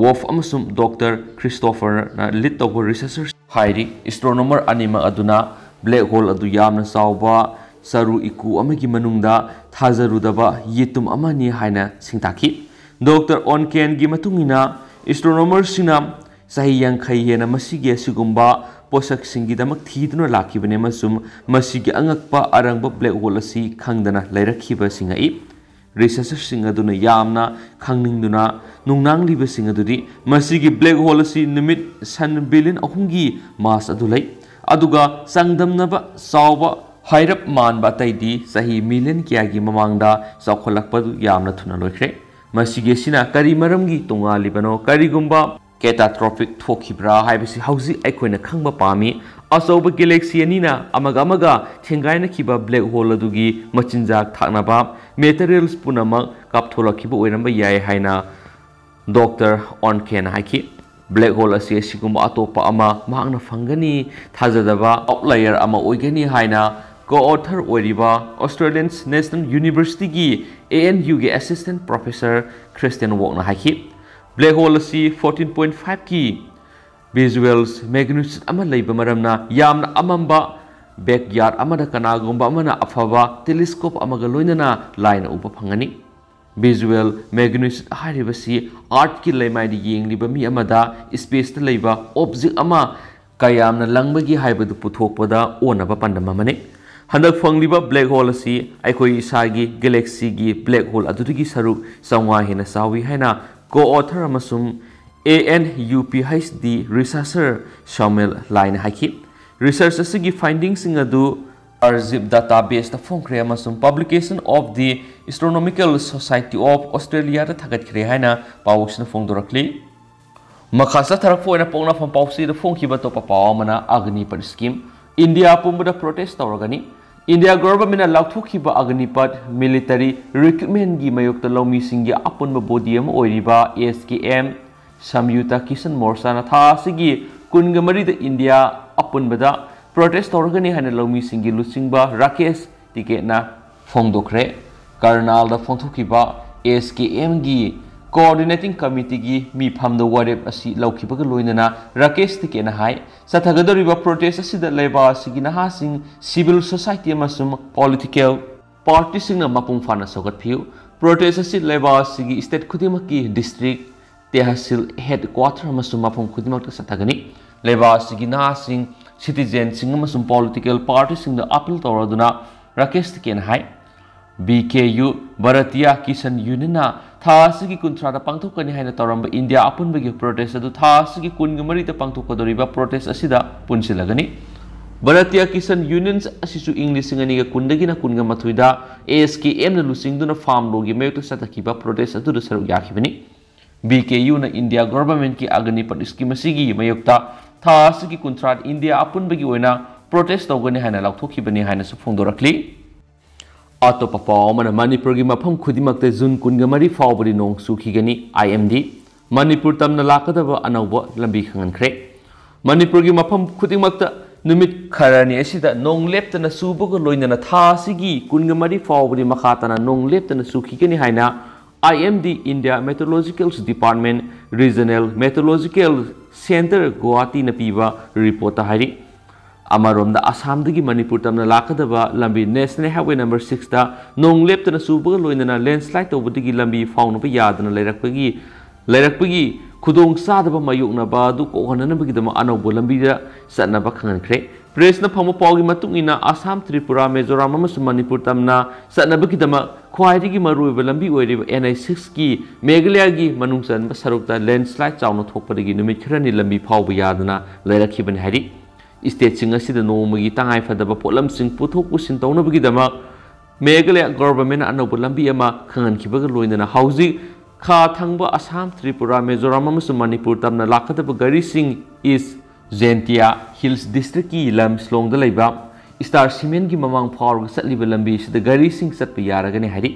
Wolf ꯑꯃꯁꯨꯡ Doctor Christopherꯅ lead ꯇꯧꯕ researchers ꯍꯥꯏꯔꯤ꯫ Astronomer ꯑꯅꯤꯃꯛ ꯑꯗꯨꯅ black hole ꯑꯗꯨ ꯌꯥꯝꯅ ꯆꯥꯎꯕ ꯆꯔꯨ ꯏꯀꯨ ꯑꯃꯒꯤ ꯃꯅꯨꯡꯗ ꯊꯥꯖꯔꯨꯗꯕ ꯌꯦꯇꯨꯝ ꯑꯃꯅꯤ ꯍꯥꯏꯅ ꯁꯤꯡꯇꯥꯛꯈꯤ꯫ Doctor Onkenꯒꯤ ꯃꯇꯨꯡ ꯏꯟꯅ, astronomerꯁꯤꯡꯅ ꯆꯍꯤ ꯌꯥꯡꯈꯩ ꯍꯦꯟꯅ ꯃꯁꯤꯒꯤ ꯑꯁꯤꯒꯨꯝꯕ ꯄꯣꯠꯁꯛꯁꯤꯡꯒꯤꯗꯃꯛ ꯊꯤꯗꯨꯅ ꯂꯥꯛꯈꯤꯕꯅꯤ ꯑꯃꯁꯨꯡ ꯃꯁꯤꯒꯤ ꯑꯉꯛꯄ ꯑꯔꯪꯕ black hole ꯑꯁꯤ ꯈꯪꯗꯅ ꯂꯩꯔꯛꯈꯤꯕꯁꯤ ꯉꯛꯏ꯫ Researcherꯁꯤꯡ ꯑꯗꯨꯅ ꯌꯥꯝꯅ ꯈꯪꯅꯤꯡꯗꯨꯅ ꯅꯨꯡꯅꯥꯡꯂꯤꯕꯁꯤꯡ ꯑꯗꯨꯗꯤ ꯃꯁꯤꯒꯤ black hole ꯑꯁꯤ ꯅꯨꯃꯤꯠ sun billion ꯑꯍꯨꯝꯒꯤ mass ꯑꯗꯨ ꯂꯩ, ꯑꯗꯨꯒ ꯆꯥꯡꯗꯝꯅꯕ ꯆꯥꯎꯕ ꯍꯥꯏꯔꯞ ꯃꯥꯟꯕ ꯑꯇꯩꯗꯤ ꯆꯍꯤ million ꯀꯌꯥꯒꯤ ꯃꯃꯥꯡꯗ ꯆꯥꯎꯈꯠꯂꯛꯄꯗꯨ ꯌꯥꯝꯅ ꯊꯨꯅ ꯂꯣꯏꯈ꯭ꯔꯦ꯫ ꯃꯁꯤꯒꯤ ꯑꯁꯤꯅ ꯀꯔꯤ ꯃꯔꯝꯒꯤ ꯇꯣꯉꯥꯜꯂꯤꯕꯅꯣ? ꯀꯔꯤꯒꯨꯝꯕ catastrophic ꯊꯣꯛꯈꯤꯕ꯭ꯔꯥ ꯍꯥꯏꯕꯁꯤ ꯍꯧꯖꯤꯛ ꯑꯩꯈꯣꯏꯅ ꯈꯪꯕ ꯄꯥꯝꯃꯤ꯫ ꯑꯆꯧꯕ galaxy ꯑꯅꯤꯅ ꯑꯃꯒ ꯑꯃꯒ ꯊꯦꯡꯒꯥꯏꯅꯈꯤꯕ black hole ꯑꯗꯨꯒꯤ ꯃꯆꯤꯟꯖꯥꯛ ꯊꯥꯛꯅꯕ materials ꯄꯨꯝꯅꯃꯛ ꯀꯥꯞꯊꯣꯔꯛꯈꯤꯕ ꯑꯣꯏꯔꯝꯕ ꯌꯥꯏ ꯍꯥꯏꯅ Doctor Onkena ꯍꯥꯏꯈꯤ꯫ Black hole ꯑꯁꯤ ꯑꯁꯤꯒꯨꯝꯕ ꯑꯇꯣꯞꯄ ꯑꯃ ꯃꯍꯥꯛꯅ ꯐꯪꯒꯅꯤ ꯊꯥꯖꯗꯕ outlier ꯑꯃ ꯑꯣꯏꯒꯅꯤ ꯍꯥꯏꯅ co-author ꯑꯣꯏꯔꯤꯕ Australian National Universityꯒꯤ ANUꯒꯤ Assistant Professor Christian Wokꯅ ꯍꯥꯏꯈꯤ꯫ Black hole ꯑꯁꯤ fourteen point fiveꯀꯤ visual magnitude ꯑꯃ ꯂꯩꯕ ꯃꯔꯝꯅ ꯌꯥꯝꯅ ꯑꯃꯝꯕ backyard ꯑꯃꯗ ꯀꯅꯥꯒꯨꯝꯕ ꯑꯃꯅ ꯑꯐꯕ telescope ꯑꯃꯒ ꯂꯣꯏꯅꯅ ꯂꯥꯏꯅ ꯎꯕ ꯐꯪꯒꯅꯤ꯫ Visual magnitude ꯍꯥꯏꯔꯤꯕꯁꯤ Earthꯀꯤ ꯂꯩꯃꯥꯏꯗ ꯌꯦꯡꯂꯤꯕ ꯃꯤ ꯑꯃꯗ spaceꯇ ꯂꯩꯕ object ꯑꯃ ꯀꯌꯥꯝꯅ ꯂꯪꯕꯒꯦ ꯍꯥꯏꯕꯗꯨ ꯄꯨꯊꯣꯛꯄꯗ ꯑꯣꯟꯅꯕ ꯄꯥꯟꯗꯝ ꯑꯃꯅꯤ꯫ ꯍꯟꯗꯛ ꯐꯪꯂꯤꯕ black hole ꯑꯁꯤ ꯑꯩꯈꯣꯏ ꯏꯁꯥꯒꯤ galaxyꯒꯤ black hole ꯑꯗꯨꯗꯒꯤ ꯁꯔꯨꯛ ꯆꯥꯝꯃꯉꯥ ꯍꯦꯟꯅ ꯆꯥꯎꯏ ꯍꯥꯏꯅ co-author ꯑꯃꯁꯨꯡ ANUPHD researcher Samuel Laiꯅ ꯍꯥꯏꯈꯤ꯫ Research ꯑꯁꯤꯒꯤ findingꯁꯤꯡ ꯑꯗꯨ ARXIV databaseꯇ ꯐꯣꯡꯈ꯭ꯔꯦ ꯑꯃꯁꯨꯡ Publication of the Astronomical Society of Australiaꯗ ꯊꯥꯒꯠꯈ꯭ꯔꯦ ꯍꯥꯏꯅ ꯄꯥꯎꯁꯤꯅ ꯐꯣꯡꯗꯣꯔꯛꯂꯤ꯫ ꯃꯈꯥ ꯆꯠꯊꯔꯛꯄ ꯑꯣꯏꯅ ꯄꯣꯛꯅꯐꯝ ꯄꯥꯎꯆꯦꯗ ꯐꯣꯡꯈꯤꯕ ꯑꯇꯣꯞꯄ ꯄꯥꯎ ꯑꯃꯅ Agnipath scheme, ꯏꯟꯗꯤꯌꯥ ꯄꯨꯝꯕꯗ protest ꯇꯧꯔꯒꯅꯤ꯫ ꯏꯟꯗꯤꯌꯥ governmentꯅ ꯂꯥꯎꯊꯣꯛꯈꯤꯕ Agnipath military recruitmentꯀꯤ ꯃꯥꯌꯣꯛꯇ ꯂꯧꯃꯤꯁꯤꯡꯒꯤ ꯑꯄꯨꯟꯕ body ꯑꯃ ꯑꯣꯏꯔꯤꯕ SKM, Samyukta Kisan Morchana ꯊꯥ ꯑꯁꯤꯒꯤ ꯀꯨꯟꯒ ꯃꯔꯤꯗ ꯏꯟꯗꯤꯌꯥ ꯑꯄꯨꯟꯕꯗ protest ꯇꯧꯔꯒꯅꯤ ꯍꯥꯏꯅ ꯂꯧꯃꯤꯁꯤꯡꯒꯤ ꯂꯨꯆꯤꯡꯕ ꯔꯥꯀꯦꯁ ꯇꯤꯀꯦꯠꯅ ꯐꯣꯡꯗꯣꯛꯈ꯭ꯔꯦ꯫ ꯀꯔꯅꯥꯜꯗ ꯐꯣꯡꯗꯣꯛꯈꯤꯕ SKMꯒꯤ coordinating committeeꯒꯤ ꯃꯤꯐꯝꯗ ꯋꯥꯔꯦꯞ ꯑꯁꯤ ꯂꯧꯈꯤꯕꯒ ꯂꯣꯏꯅꯅ ꯔꯥꯀꯦꯁ ꯇꯤꯀꯦꯠꯅ ꯍꯥꯏ, ꯆꯠꯊꯒꯗꯧꯔꯤꯕ protest ꯑꯁꯤꯗ ꯂꯩꯕꯥꯛ ꯑꯁꯤꯒꯤ ꯅꯍꯥꯁꯤꯡ, civil society ꯑꯃꯁꯨꯡ political partyꯁꯤꯡꯅ ꯃꯄꯨꯡ ꯐꯥꯅ ꯁꯧꯒꯠꯄꯤꯌꯨ꯫ Protest ꯑꯁꯤ ꯂꯩꯕꯥꯛ ꯑꯁꯤꯒꯤ state ꯈꯨꯗꯤꯡꯃꯛꯀꯤ district, ꯇꯦꯍꯁꯤꯜ ꯍꯦꯗ ꯀ꯭ꯋꯥꯇꯔ ꯑꯃꯁꯨꯡ ꯃꯐꯝ ꯈꯨꯗꯤꯡꯃꯛꯇ ꯆꯠꯊꯒꯅꯤ꯫ ꯂꯩꯕꯥꯛ ꯑꯁꯤꯒꯤ ꯅꯍꯥꯁꯤꯡ, ꯁꯤꯇꯤꯖꯦꯟꯁꯤꯡ ꯑꯃꯁꯨꯡ ꯄꯣꯂꯤꯇꯤꯀꯦꯜ ꯄꯥꯔꯇꯤꯁꯤꯡꯗ ꯑꯄꯤꯜ ꯇꯧꯔꯗꯨꯅ ꯔꯥꯀꯦꯁ ꯇꯤꯀꯦꯟ ꯍꯥꯏ, ꯕꯤ ꯀꯦ ꯌꯨ, ꯚꯥꯔꯇꯤꯌꯥ ꯀꯤꯁꯟ ꯌꯨꯅꯤꯌꯟꯅ ꯊꯥ ꯑꯁꯤꯒꯤ ꯀꯨꯟꯊ꯭ꯔꯥꯗ ꯄꯥꯡꯊꯣꯛꯀꯅꯤ ꯍꯥꯏꯅ ꯇꯧꯔꯝꯕ ꯏꯟꯗꯤꯌꯥ ꯑꯄꯨꯟꯕꯒꯤ ꯄ꯭ꯔꯣꯇꯦꯁ ꯑꯗꯨ ꯊꯥ ꯑꯁꯤꯒꯤ ꯀꯨꯟꯒ ꯃꯔꯤꯗ ꯄꯥꯡꯊꯣꯛꯀꯗꯧꯔꯤꯕ ꯄ꯭ꯔꯣꯇꯦꯁ ꯑꯁꯤꯗ ꯄꯨꯟꯁꯤꯜꯂꯒꯅꯤ꯫ ꯚꯥꯔꯇꯤꯌꯥ ꯀꯤꯁꯟ ꯌꯨꯅꯤꯌꯟ ꯑꯁꯤꯁꯨ ꯏꯪ ꯂꯤꯁꯤꯡ ꯑꯅꯤꯒ ꯀꯨꯟꯗꯒꯤꯅ ꯀꯨꯟꯒ ꯃꯥꯊꯣꯏꯗ ꯑꯦ ꯑꯦꯁ ꯀꯦ ꯑꯦꯝꯅ ꯂꯨꯆꯤꯡꯗꯨꯅ ꯐꯥꯝ ꯂꯣꯒꯤ ꯃꯥꯌꯣꯛꯇ ꯆꯠꯊꯈꯤꯕ ꯄ꯭ꯔꯣꯇꯦꯁ ꯑꯗꯨꯗ ꯁꯔꯨꯛ ꯌꯥꯈꯤꯕꯅꯤ꯫ ꯕꯤ ꯀꯦ ꯌꯨꯅ ꯏꯟꯗꯤꯌꯥ ꯒꯣꯚꯔꯟꯃꯦꯟꯠꯀꯤ ꯑꯒꯅꯤꯄꯠ ꯁ꯭ꯀꯤꯝ ꯑꯁꯤꯒꯤ ꯃꯥꯌꯣꯛꯇ ꯊꯥ ꯑꯁꯤꯒꯤ ꯀꯨꯟꯊ꯭ꯔꯥꯗ ꯏꯟꯗꯤꯌꯥ ꯑꯄꯨꯟꯕꯒꯤ ꯑꯣꯏꯅ ꯄ꯭ꯔꯣꯇꯦꯁ ꯇꯧꯒꯅꯤ ꯍꯥꯏꯅ ꯂꯥꯎꯊꯣꯛꯈꯤꯕꯅꯤ ꯍꯥꯏꯅꯁꯨ ꯐꯣꯡꯗꯣꯔꯛꯂꯤ꯫ ꯑꯇꯣꯞꯄ ꯄꯥꯎ ꯑꯃꯅ, ꯃꯅꯤꯄꯨꯔꯒꯤ ꯃꯐꯝ ꯈꯨꯗꯤꯡꯃꯛꯇ ꯖꯨꯟ ꯀꯨꯟꯒ ꯃꯔꯤ ꯐꯥꯎꯕꯗꯤ ꯅꯣꯡ ꯆꯨꯈꯤꯒꯅꯤ꯫ ꯑꯥꯏ ꯑꯦꯝ ꯗꯤ ꯃꯅꯤꯄꯨꯔ ꯇꯝꯅ ꯂꯥꯛꯀꯗꯕ ꯑꯅꯧꯕ ꯂꯝꯕꯤ ꯈꯪꯍꯟꯈ꯭ꯔꯦ꯫ ꯃꯅꯤꯄꯨꯔꯒꯤ ꯃꯐꯝ ꯈꯨꯗꯤꯡꯃꯛꯇ ꯅꯨꯃꯤꯠ ꯈꯔꯅꯤ ꯑꯁꯤꯗ ꯅꯣꯡ ꯂꯦꯞꯇꯅ ꯆꯨꯕꯒ ꯂꯣꯏꯅꯅ ꯊꯥ ꯑꯁꯤꯒꯤ ꯀꯨꯟꯒ ꯃꯔꯤ ꯐꯥꯎꯕꯗꯤ ꯃꯈꯥ ꯇꯥꯅ ꯅꯣꯡ ꯂꯦꯞꯇꯅ ꯆꯨꯈꯤꯒꯅꯤ ꯍꯥꯏꯅ I M D, India meteorological department, regional meteorological centre ꯒꯨꯋꯥꯍꯥꯇꯤꯅ ꯄꯤꯕ ꯔꯤꯄꯣꯔꯠꯇ ꯍꯥꯏꯔꯤ꯫ ꯑꯃꯔꯣꯝꯗ, ꯑꯁꯥꯝꯗꯒꯤ ꯃꯅꯤꯄꯨꯔ ꯇꯝꯅ ꯂꯥꯛꯀꯗꯕ ꯂꯝꯕꯤ ꯅꯦꯁꯅꯦꯜ ꯍꯥꯏꯋꯦ ꯅꯝꯕꯔ ꯁꯤꯛꯁꯇ ꯅꯣꯡ ꯂꯦꯞꯇꯅ ꯆꯨꯕꯒ ꯂꯣꯏꯅꯅ ꯂꯦꯟꯁ꯭ꯂꯥꯏꯗ ꯇꯧꯕꯗꯒꯤ ꯂꯝꯕꯤ ꯐꯥꯎꯅꯕ ꯌꯥꯗꯅ ꯂꯩꯔꯛꯄꯒꯤ, ꯂꯩꯔꯛꯄꯒꯤ ꯈꯨꯗꯣꯡꯆꯥꯗꯕ ꯃꯥꯌꯣꯛꯅꯕ ꯑꯗꯨ ꯀꯣꯛꯍꯟꯅꯕꯒꯤꯗꯃꯛ ꯑꯅꯧꯕ ꯂꯝꯕꯤꯗ ꯆꯠꯅꯕ ꯈꯪꯍꯟꯈ꯭ꯔꯦ꯫ ꯄ꯭ꯔꯦꯁꯅ ꯐꯪꯕ ꯄꯥꯎꯒꯤ ꯃꯇꯨꯡ ꯏꯟꯅ, ꯑꯁꯥꯝ, ꯇ꯭ꯔꯤꯄꯨꯔꯥ, ꯃꯤꯖꯣꯔꯥꯝ ꯑꯃꯁꯨꯡ ꯃꯅꯤꯄꯨꯔ ꯇꯝꯅ ꯆꯠꯅꯕꯒꯤꯗꯃꯛ ꯈ꯭ꯋꯥꯏꯗꯒꯤ ꯃꯔꯨꯑꯣꯏꯕ ꯂꯝꯕꯤ ꯑꯣꯏꯔꯤꯕ ꯑꯦꯟ ꯑꯩꯆ ꯁꯤꯛꯁꯀꯤ ꯃꯦꯘꯥꯂꯌꯥꯒꯤ ꯃꯅꯨꯡ ꯆꯟꯕ ꯁꯔꯨꯛꯇ ꯂꯦꯟꯁ꯭ꯂꯥꯏꯗ ꯆꯥꯎꯅ ꯊꯣꯛꯄꯗꯒꯤ ꯅꯨꯃꯤꯠ ꯈꯔꯅꯤ ꯂꯝꯕꯤ ꯐꯥꯎꯕ ꯌꯥꯗꯅ ꯂꯩꯔꯛꯈꯤꯕꯅꯤ ꯍꯥꯏꯔꯤ꯫ ꯁ꯭ꯇꯦꯠꯁꯤꯡ ꯑꯁꯤꯗ ꯅꯣꯡꯃꯒꯤ ꯇꯉꯥꯏ ꯐꯗꯕ ꯄꯣꯠꯂꯝꯁꯤꯡ ꯄꯨꯊꯣꯛ ꯄꯨꯁꯤꯟ ꯇꯧꯅꯕꯒꯤꯗꯃꯛ ꯃꯦꯘꯥꯂꯌꯥ ꯒꯣꯚꯔꯟꯃꯦꯟꯠꯅ ꯑꯅꯧꯕ ꯂꯝꯕꯤ ꯑꯃ ꯈꯪꯍꯟꯈꯤꯕꯒ ꯂꯣꯏꯅꯅ ꯍꯧꯖꯤꯛ ꯈꯥ ꯊꯪꯕ ꯑꯁꯥꯝ, ꯇ꯭ꯔꯤꯄꯨꯔꯥ, ꯃꯤꯖꯣꯔꯥꯝ ꯑꯃꯁꯨꯡ ꯃꯅꯤꯄꯨꯔ ꯇꯝꯅ ꯂꯥꯛꯀꯗꯕ ꯒꯥꯔꯤꯁꯤꯡ ꯏꯁ ꯖꯦꯟꯇꯤꯌꯥ ꯍꯤꯜꯁ ꯗꯤꯁꯇ꯭ꯔꯤꯛꯀꯤ ꯂꯝ ꯁꯤꯂꯣꯡꯗ ꯂꯩꯕ ꯁ꯭ꯇꯥꯔ ꯁꯤꯃꯦꯟꯒꯤ ꯃꯃꯥꯡ ꯐꯥꯎꯔꯒ ꯆꯠꯂꯤꯕ ꯂꯝꯕꯤ ꯑꯁꯤꯗ ꯒꯥꯔꯤꯁꯤꯡ ꯆꯠꯄ ꯌꯥꯔꯒꯅꯤ ꯍꯥꯏꯔꯤ꯫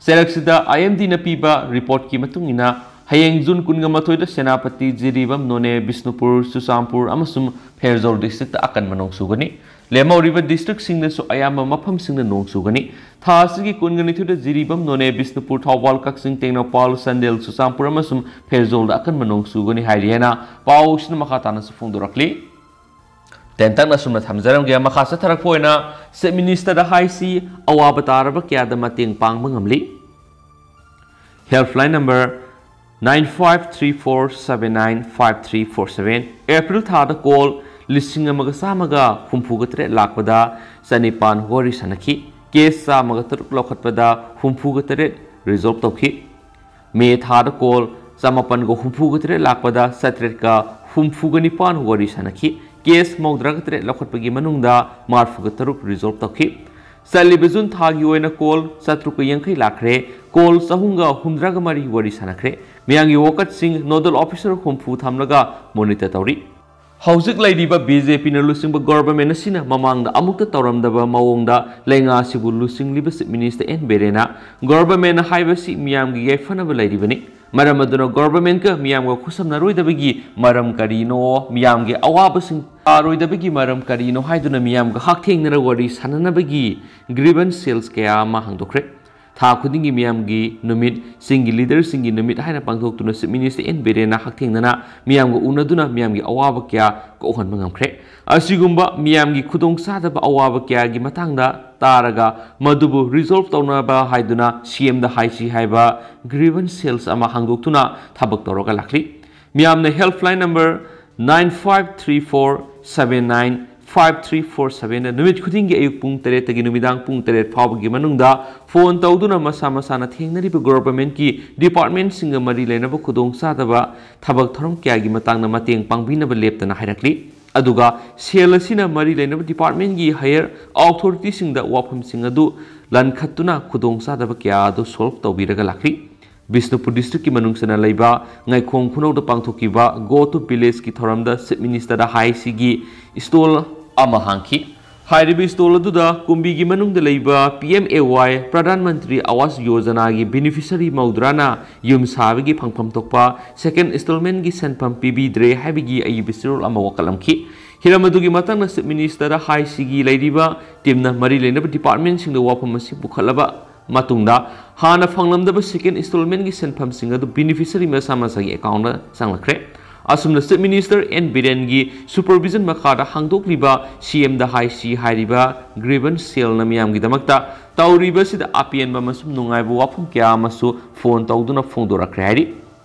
ꯆꯩꯔꯛꯁꯤꯗ ꯑꯥꯏ ꯑꯦꯝ ꯗꯤꯅ ꯄꯤꯕ ꯔꯤꯄꯣꯔꯠꯀꯤ ꯃꯇꯨꯡ ꯏꯟꯅ, ꯍꯌꯦꯡ ꯖꯨꯟ ꯀꯨꯟꯒ ꯃꯥꯊꯣꯏꯗ ꯁꯦꯅꯥꯄꯇꯤ, ꯖꯤꯔꯤꯕꯥꯝ, ꯅꯣꯅꯦ, ꯕꯤꯁꯅꯨꯄꯨꯔ, ꯆꯨꯔꯆꯥꯟꯄꯨꯔ ꯑꯃꯁꯨꯡ ꯐꯦꯔꯖꯧꯜ ꯗꯤꯁꯇ꯭ꯔꯤꯛꯇ ꯑꯀꯟꯕ ꯅꯣꯡ ꯆꯨꯒꯅꯤ꯫ ꯂꯦꯝꯍꯧꯔꯤꯕ ꯗꯤꯁꯇ꯭ꯔꯤꯛꯁꯤꯡꯗꯁꯨ ꯑꯌꯥꯝꯕ ꯃꯐꯝꯁꯤꯡꯗ ꯅꯣꯡ ꯆꯨꯒꯅꯤ꯫ ꯊꯥ ꯑꯁꯤꯒꯤ ꯀꯨꯟꯒ ꯅꯤꯊꯣꯏꯗ ꯖꯤꯔꯤꯕꯥꯝ, ꯅꯣꯅꯦ, ꯕꯤꯁꯅꯨꯄꯨꯔ, ꯊꯧꯕꯥꯜ, ꯀꯛꯆꯤꯡ, ꯇꯦꯡꯅꯧꯄꯜ, ꯆꯥꯟꯗꯦꯜ, ꯆꯨꯔꯆꯥꯟꯄꯨꯔ ꯑꯃꯁꯨꯡ ꯐꯦꯔꯖꯧꯜꯗ ꯑꯀꯟꯕ ꯅꯣꯡ ꯆꯨꯒꯅꯤ ꯍꯥꯏꯔꯤ ꯍꯥꯏꯅ ꯄꯥꯎꯁꯤꯅ ꯃꯈꯥ ꯇꯥꯅꯁꯨ ꯐꯣꯡꯗꯣꯔꯛꯂꯤ꯫ ꯇꯦꯟꯇꯛꯅ ꯁꯨꯝꯅ ꯊꯝꯖꯔꯝꯒꯦ꯫ ꯃꯈꯥ ꯆꯠꯊꯔꯛꯄ ꯑꯣꯏꯅ, ꯆꯤꯐ ꯃꯤꯅꯤꯁꯇꯔꯗ ꯍꯥꯏꯁꯤ ꯑꯋꯥꯕ ꯇꯥꯔꯕ ꯀꯌꯥꯗ ꯃꯇꯦꯡ ꯄꯥꯡꯕ ꯉꯝꯂꯤ꯫ Helpline number Nine five three four seven nine five three four seven꯫ April ꯊꯥꯗ ꯀꯣꯜ ꯂꯤꯁꯤꯡ ꯑꯃꯒ ꯆꯥꯝꯃꯒ ꯍꯨꯝꯐꯨꯒ ꯇꯔꯦꯠ ꯂꯥꯛꯄꯗ ꯆꯅꯤꯄꯥꯟ ꯋꯥꯔꯤ ꯁꯥꯟꯅꯈꯤ꯫ ꯀꯦꯁ ꯆꯥꯝꯃꯒ ꯇꯔꯨꯛ ꯂꯧꯈꯠꯄꯗ ꯍꯨꯝꯐꯨꯒ ꯇꯔꯦꯠ ꯔꯤꯖꯣꯜꯕ ꯇꯧꯈꯤ꯫ ꯃꯦ ꯊꯥꯗ ꯀꯣꯜ ꯆꯃꯥꯄꯟꯒ ꯍꯨꯝꯐꯨꯒ ꯇꯔꯦꯠ ꯂꯥꯛꯄꯗ ꯆꯥꯇ꯭ꯔꯦꯠꯀ ꯍꯨꯝꯐꯨꯒ ꯅꯤꯄꯥꯟ ꯋꯥꯔꯤ ꯁꯥꯟꯅꯈꯤ꯫ ꯀꯦꯁ ꯃꯧꯗ꯭ꯔꯥꯒ ꯇꯔꯦꯠ ꯂꯧꯈꯠꯄꯒꯤ ꯃꯅꯨꯡꯗ ꯃꯔꯤꯐꯨꯒ ꯇꯔꯨꯛ ꯔꯤꯖꯣꯜꯕ ꯇꯧꯈꯤ꯫ ꯆꯠꯂꯤꯕ ꯖꯨꯟ ꯊꯥꯒꯤ ꯑꯣꯏꯅ ꯀꯣꯜ ꯆꯥꯇ꯭ꯔꯨꯛꯀ ꯌꯥꯡꯈꯩ ꯂꯥꯛꯈ꯭ꯔꯦ꯫ ꯀꯣꯜ ꯆꯍꯨꯝꯒ ꯍꯨꯝꯗ꯭ꯔꯥꯒ ꯃꯔꯤ ꯋꯥꯔꯤ ꯁꯥꯟꯅꯈ꯭ꯔꯦ꯫ ꯃꯤꯌꯥꯝꯒꯤ ꯋꯥꯀꯠꯁꯤꯡ ꯅꯣꯗꯜ ꯑꯣꯐꯤꯁꯔ ꯍꯨꯝꯐꯨ ꯊꯝꯂꯒ ꯃꯣꯅꯤꯇꯔ ꯇꯧꯔꯤ꯫ ꯍꯧꯖꯤꯛ ꯂꯩꯔꯤꯕ ꯕꯤ ꯖꯦ ꯄꯤꯅ ꯂꯨꯆꯤꯡꯕ ꯒꯣꯚꯔꯟꯃꯦꯟꯠ ꯑꯁꯤꯅ ꯃꯃꯥꯡꯗ ꯑꯃꯨꯛꯇ ꯇꯧꯔꯝꯗꯕ ꯃꯑꯣꯡꯗ ꯂꯩꯉꯥꯛꯁꯤꯕꯨ ꯂꯨꯆꯤꯡꯂꯤꯕ ꯆꯤꯐ ꯃꯤꯅꯤꯁꯇꯔ ꯑꯦꯟ ꯕꯤꯔꯦꯟꯅ ꯒꯣꯚꯔꯟꯃꯦꯟꯠ ꯍꯥꯏꯕꯁꯤ ꯃꯤꯌꯥꯝꯒꯤ ꯌꯥꯏꯐꯅꯕ ꯂꯩꯔꯤꯕꯅꯤ꯫ ꯃꯔꯝ ꯑꯗꯨꯅ ꯒꯣꯚꯔꯟꯃꯦꯟꯠꯀ ꯃꯤꯌꯥꯝꯒ ꯈꯨꯠꯁꯝꯅꯔꯣꯏꯗꯕꯒꯤ ꯃꯔꯝ ꯀꯔꯤꯅꯣ? ꯃꯤꯌꯥꯝꯒꯤ ꯑꯋꯥꯕꯁꯤꯡ ꯇꯥꯔꯣꯏꯗꯕꯒꯤ ꯃꯔꯝ ꯀꯔꯤꯅꯣ ꯍꯥꯏꯗꯨꯅ ꯃꯤꯌꯥꯝꯒ ꯍꯛꯊꯦꯡꯅꯅ ꯋꯥꯔꯤ ꯁꯥꯟꯅꯅꯕꯒꯤ ꯒ꯭ꯔꯤꯚꯟꯁ ꯁꯦꯜꯁ ꯀꯌꯥ ꯑꯃ ꯍꯥꯡꯗꯣꯛꯈ꯭ꯔꯦ꯫ ꯊꯥ ꯈꯨꯗꯤꯡꯒꯤ ꯃꯤꯌꯥꯝꯒꯤ ꯅꯨꯃꯤꯠ, ꯆꯤꯡꯒꯤ ꯂꯤꯗꯔꯁꯤꯡꯒꯤ ꯅꯨꯃꯤꯠ ꯍꯥꯏꯅ ꯄꯥꯡꯊꯣꯛꯇꯨꯅ ꯆꯤꯐ ꯃꯤꯅꯤꯁꯇꯔ ꯑꯦꯟ ꯕꯤꯔꯦꯟꯅ ꯍꯛꯊꯦꯡꯅꯅ ꯃꯤꯌꯥꯝꯒ ꯎꯅꯗꯨꯅ ꯃꯤꯌꯥꯝꯒꯤ ꯑꯋꯥꯕ ꯀꯌꯥ ꯀꯣꯛꯍꯟꯕ ꯉꯝꯈ꯭ꯔꯦ꯫ ꯑꯁꯤꯒꯨꯝꯕ ꯃꯤꯌꯥꯝꯒꯤ ꯈꯨꯗꯣꯡꯆꯥꯗꯕ ꯑꯋꯥꯕ ꯀꯌꯥꯒꯤ ꯃꯇꯥꯡꯗ ꯇꯥꯔꯒ ꯃꯗꯨꯕꯨ ꯔꯤꯖꯣꯜꯕ ꯇꯧꯅꯕ ꯍꯥꯏꯗꯨꯅ ꯁꯤ ꯑꯦꯝꯗ ꯍꯥꯏꯁꯤ ꯍꯥꯏꯕ ꯒ꯭ꯔꯤꯚꯟꯁ ꯁꯦꯜꯁ ꯑꯃ ꯍꯥꯡꯗꯣꯛꯇꯨꯅ ꯊꯕꯛ ꯇꯧꯔꯒ ꯂꯥꯛꯂꯤ꯫ ꯃꯤꯌꯥꯝꯅ helpline number nine five three four seven nine five three four seven ꯗ ꯅꯨꯃꯤꯠ ꯈꯨꯗꯤꯡꯒꯤ ꯑꯌꯨꯛ ꯄꯨꯡ ꯇꯔꯦꯠꯇꯒꯤ ꯅꯨꯃꯤꯗꯥꯡ ꯄꯨꯡ ꯇꯔꯦꯠ ꯐꯥꯎꯕꯒꯤ ꯃꯅꯨꯡꯗ ꯐꯣꯟ ꯇꯧꯗꯨꯅ ꯃꯁꯥ ꯃꯁꯥꯅ ꯊꯦꯡꯅꯔꯤꯕ ꯒꯣꯚꯔꯟꯃꯦꯟꯠꯀꯤ ꯗꯤꯄꯥꯔꯠꯃꯦꯟꯠꯁꯤꯡꯒ ꯃꯔꯤ ꯂꯩꯅꯕ ꯈꯨꯗꯣꯡꯆꯥꯗꯕ ꯊꯕꯛ ꯊꯧꯔꯝ ꯀꯌꯥꯒꯤ ꯃꯇꯥꯡꯗ ꯃꯇꯦꯡ ꯄꯥꯡꯕꯤꯅꯕ ꯂꯦꯞꯇꯅ ꯍꯥꯏꯔꯛꯂꯤ꯫ ꯑꯗꯨꯒ ꯁꯦꯜ ꯑꯁꯤꯅ ꯃꯔꯤ ꯂꯩꯅꯕ ꯗꯤꯄꯥꯔꯠꯃꯦꯟꯠꯀꯤ ꯍꯥꯌꯔ ꯑꯣꯊꯣꯔꯤꯇꯤꯁꯤꯡꯗ ꯋꯥꯐꯝꯁꯤꯡ ꯑꯗꯨ ꯂꯟꯈꯠꯇꯨꯅ ꯈꯨꯗꯣꯡꯆꯥꯗꯕ ꯀꯌꯥ ꯑꯗꯨ ꯁꯣꯜꯕ ꯇꯧꯕꯤꯔꯒ ꯂꯥꯛꯂꯤ꯫ ꯕꯤꯁꯅꯨꯄꯨꯔ ꯗꯤꯁꯇ꯭ꯔꯤꯛꯀꯤ ꯃꯅꯨꯡ ꯆꯟꯅ ꯂꯩꯕ ꯉꯥꯏꯈꯣꯡ ꯈꯨꯅꯧꯗ ꯄꯥꯡꯊꯣꯛꯈꯤꯕ Go to Village ꯀꯤ ꯊꯧꯔꯝꯗ ꯆꯤꯐ ꯃꯤꯅꯤꯁꯇꯔꯗ ꯍꯥꯏꯁꯤꯒꯤ ꯁ꯭ꯇꯣꯜ ꯑꯃ ꯍꯥꯡꯈꯤ꯫ ꯍꯥꯏꯔꯤꯕ ꯁ꯭ꯇꯣꯜ ꯑꯗꯨꯗ ꯀꯨꯝꯕꯤꯒꯤ ꯃꯅꯨꯡꯗ ꯂꯩꯕ ꯄꯤ ꯑꯦꯝ ꯑꯦ ꯋꯥꯏ ꯄ꯭ꯔꯙꯥꯟ ꯃꯟꯇ꯭ꯔꯤ ꯑꯋꯥꯁ ꯌꯣꯖꯅꯥꯒꯤ ꯕꯦꯅꯤꯐꯤꯁꯔꯤ ꯃꯧꯗ꯭ꯔꯥꯅ ꯌꯨꯝ ꯁꯥꯕꯒꯤ ꯐꯪꯐꯝ ꯊꯣꯛꯄ ꯁꯦꯀꯦꯟ ꯏꯟꯁꯇꯣꯜꯃꯦꯟꯒꯤ ꯁꯦꯟꯐꯝ ꯄꯤꯕꯤꯗ꯭ꯔꯦ ꯍꯥꯏꯕꯒꯤ ꯑꯏꯕ ꯆꯦꯔꯣꯜ ꯑꯃ ꯋꯥꯀꯠꯂꯝꯈꯤ꯫ ꯍꯤꯔꯝ ꯑꯗꯨꯒꯤ ꯃꯇꯥꯡꯗ ꯆꯤꯐ ꯃꯤꯅꯤꯁꯇꯔꯗ ꯍꯥꯏꯁꯤꯒꯤ ꯂꯩꯔꯤꯕ ꯇꯤꯝꯅ ꯃꯔꯤ ꯂꯩꯅꯕ ꯗꯤꯄꯥꯔꯠꯃꯦꯟꯁꯤꯡꯗ ꯋꯥꯐꯝ ꯑꯁꯤ ꯄꯨꯈꯠꯂꯕ ꯃꯇꯨꯡꯗ ꯍꯥꯟꯅ ꯐꯪꯂꯝꯗꯕ ꯁꯦꯀꯦꯟ ꯏꯟꯁꯇꯣꯜꯃꯦꯟꯒꯤ ꯁꯦꯟꯐꯝꯁꯤꯡ ꯑꯗꯨ ꯕꯦꯅꯤꯐꯤꯁꯔꯤ ꯃꯁꯥ ꯃꯁꯥꯒꯤ ꯑꯦꯀꯥꯎꯟꯗ ꯆꯪꯂꯛꯈ꯭ꯔꯦ꯫ ꯑꯁꯨꯝꯅ ꯆꯤꯐ ꯃꯤꯅꯤꯁꯇꯔ ꯑꯦꯟ ꯕꯤꯔꯦꯟꯒꯤ ꯁꯨꯄꯔꯚꯤꯖꯟ ꯃꯈꯥꯗ ꯍꯥꯡꯗꯣꯛꯂꯤꯕ ꯁꯤ ꯑꯦꯝꯗ ꯍꯥꯏꯁꯤ ꯍꯥꯏꯔꯤꯕ ꯒ꯭ꯔꯤꯚꯟꯁ ꯁꯦꯜꯅ ꯃꯤꯌꯥꯝꯒꯤꯗꯃꯛꯇ ꯇꯧꯔꯤꯕ ꯑꯁꯤꯗ ꯑꯄꯦꯟꯕ ꯑꯃꯁꯨꯡ ꯅꯨꯡꯉꯥꯏꯕ ꯋꯥꯐꯝ ꯀꯌꯥ ꯑꯃꯁꯨ ꯐꯣꯟ ꯇꯧꯗꯨꯅ ꯐꯣꯡꯗꯣꯔꯛꯈ꯭ꯔꯦ ꯍꯥꯏꯔꯤ꯫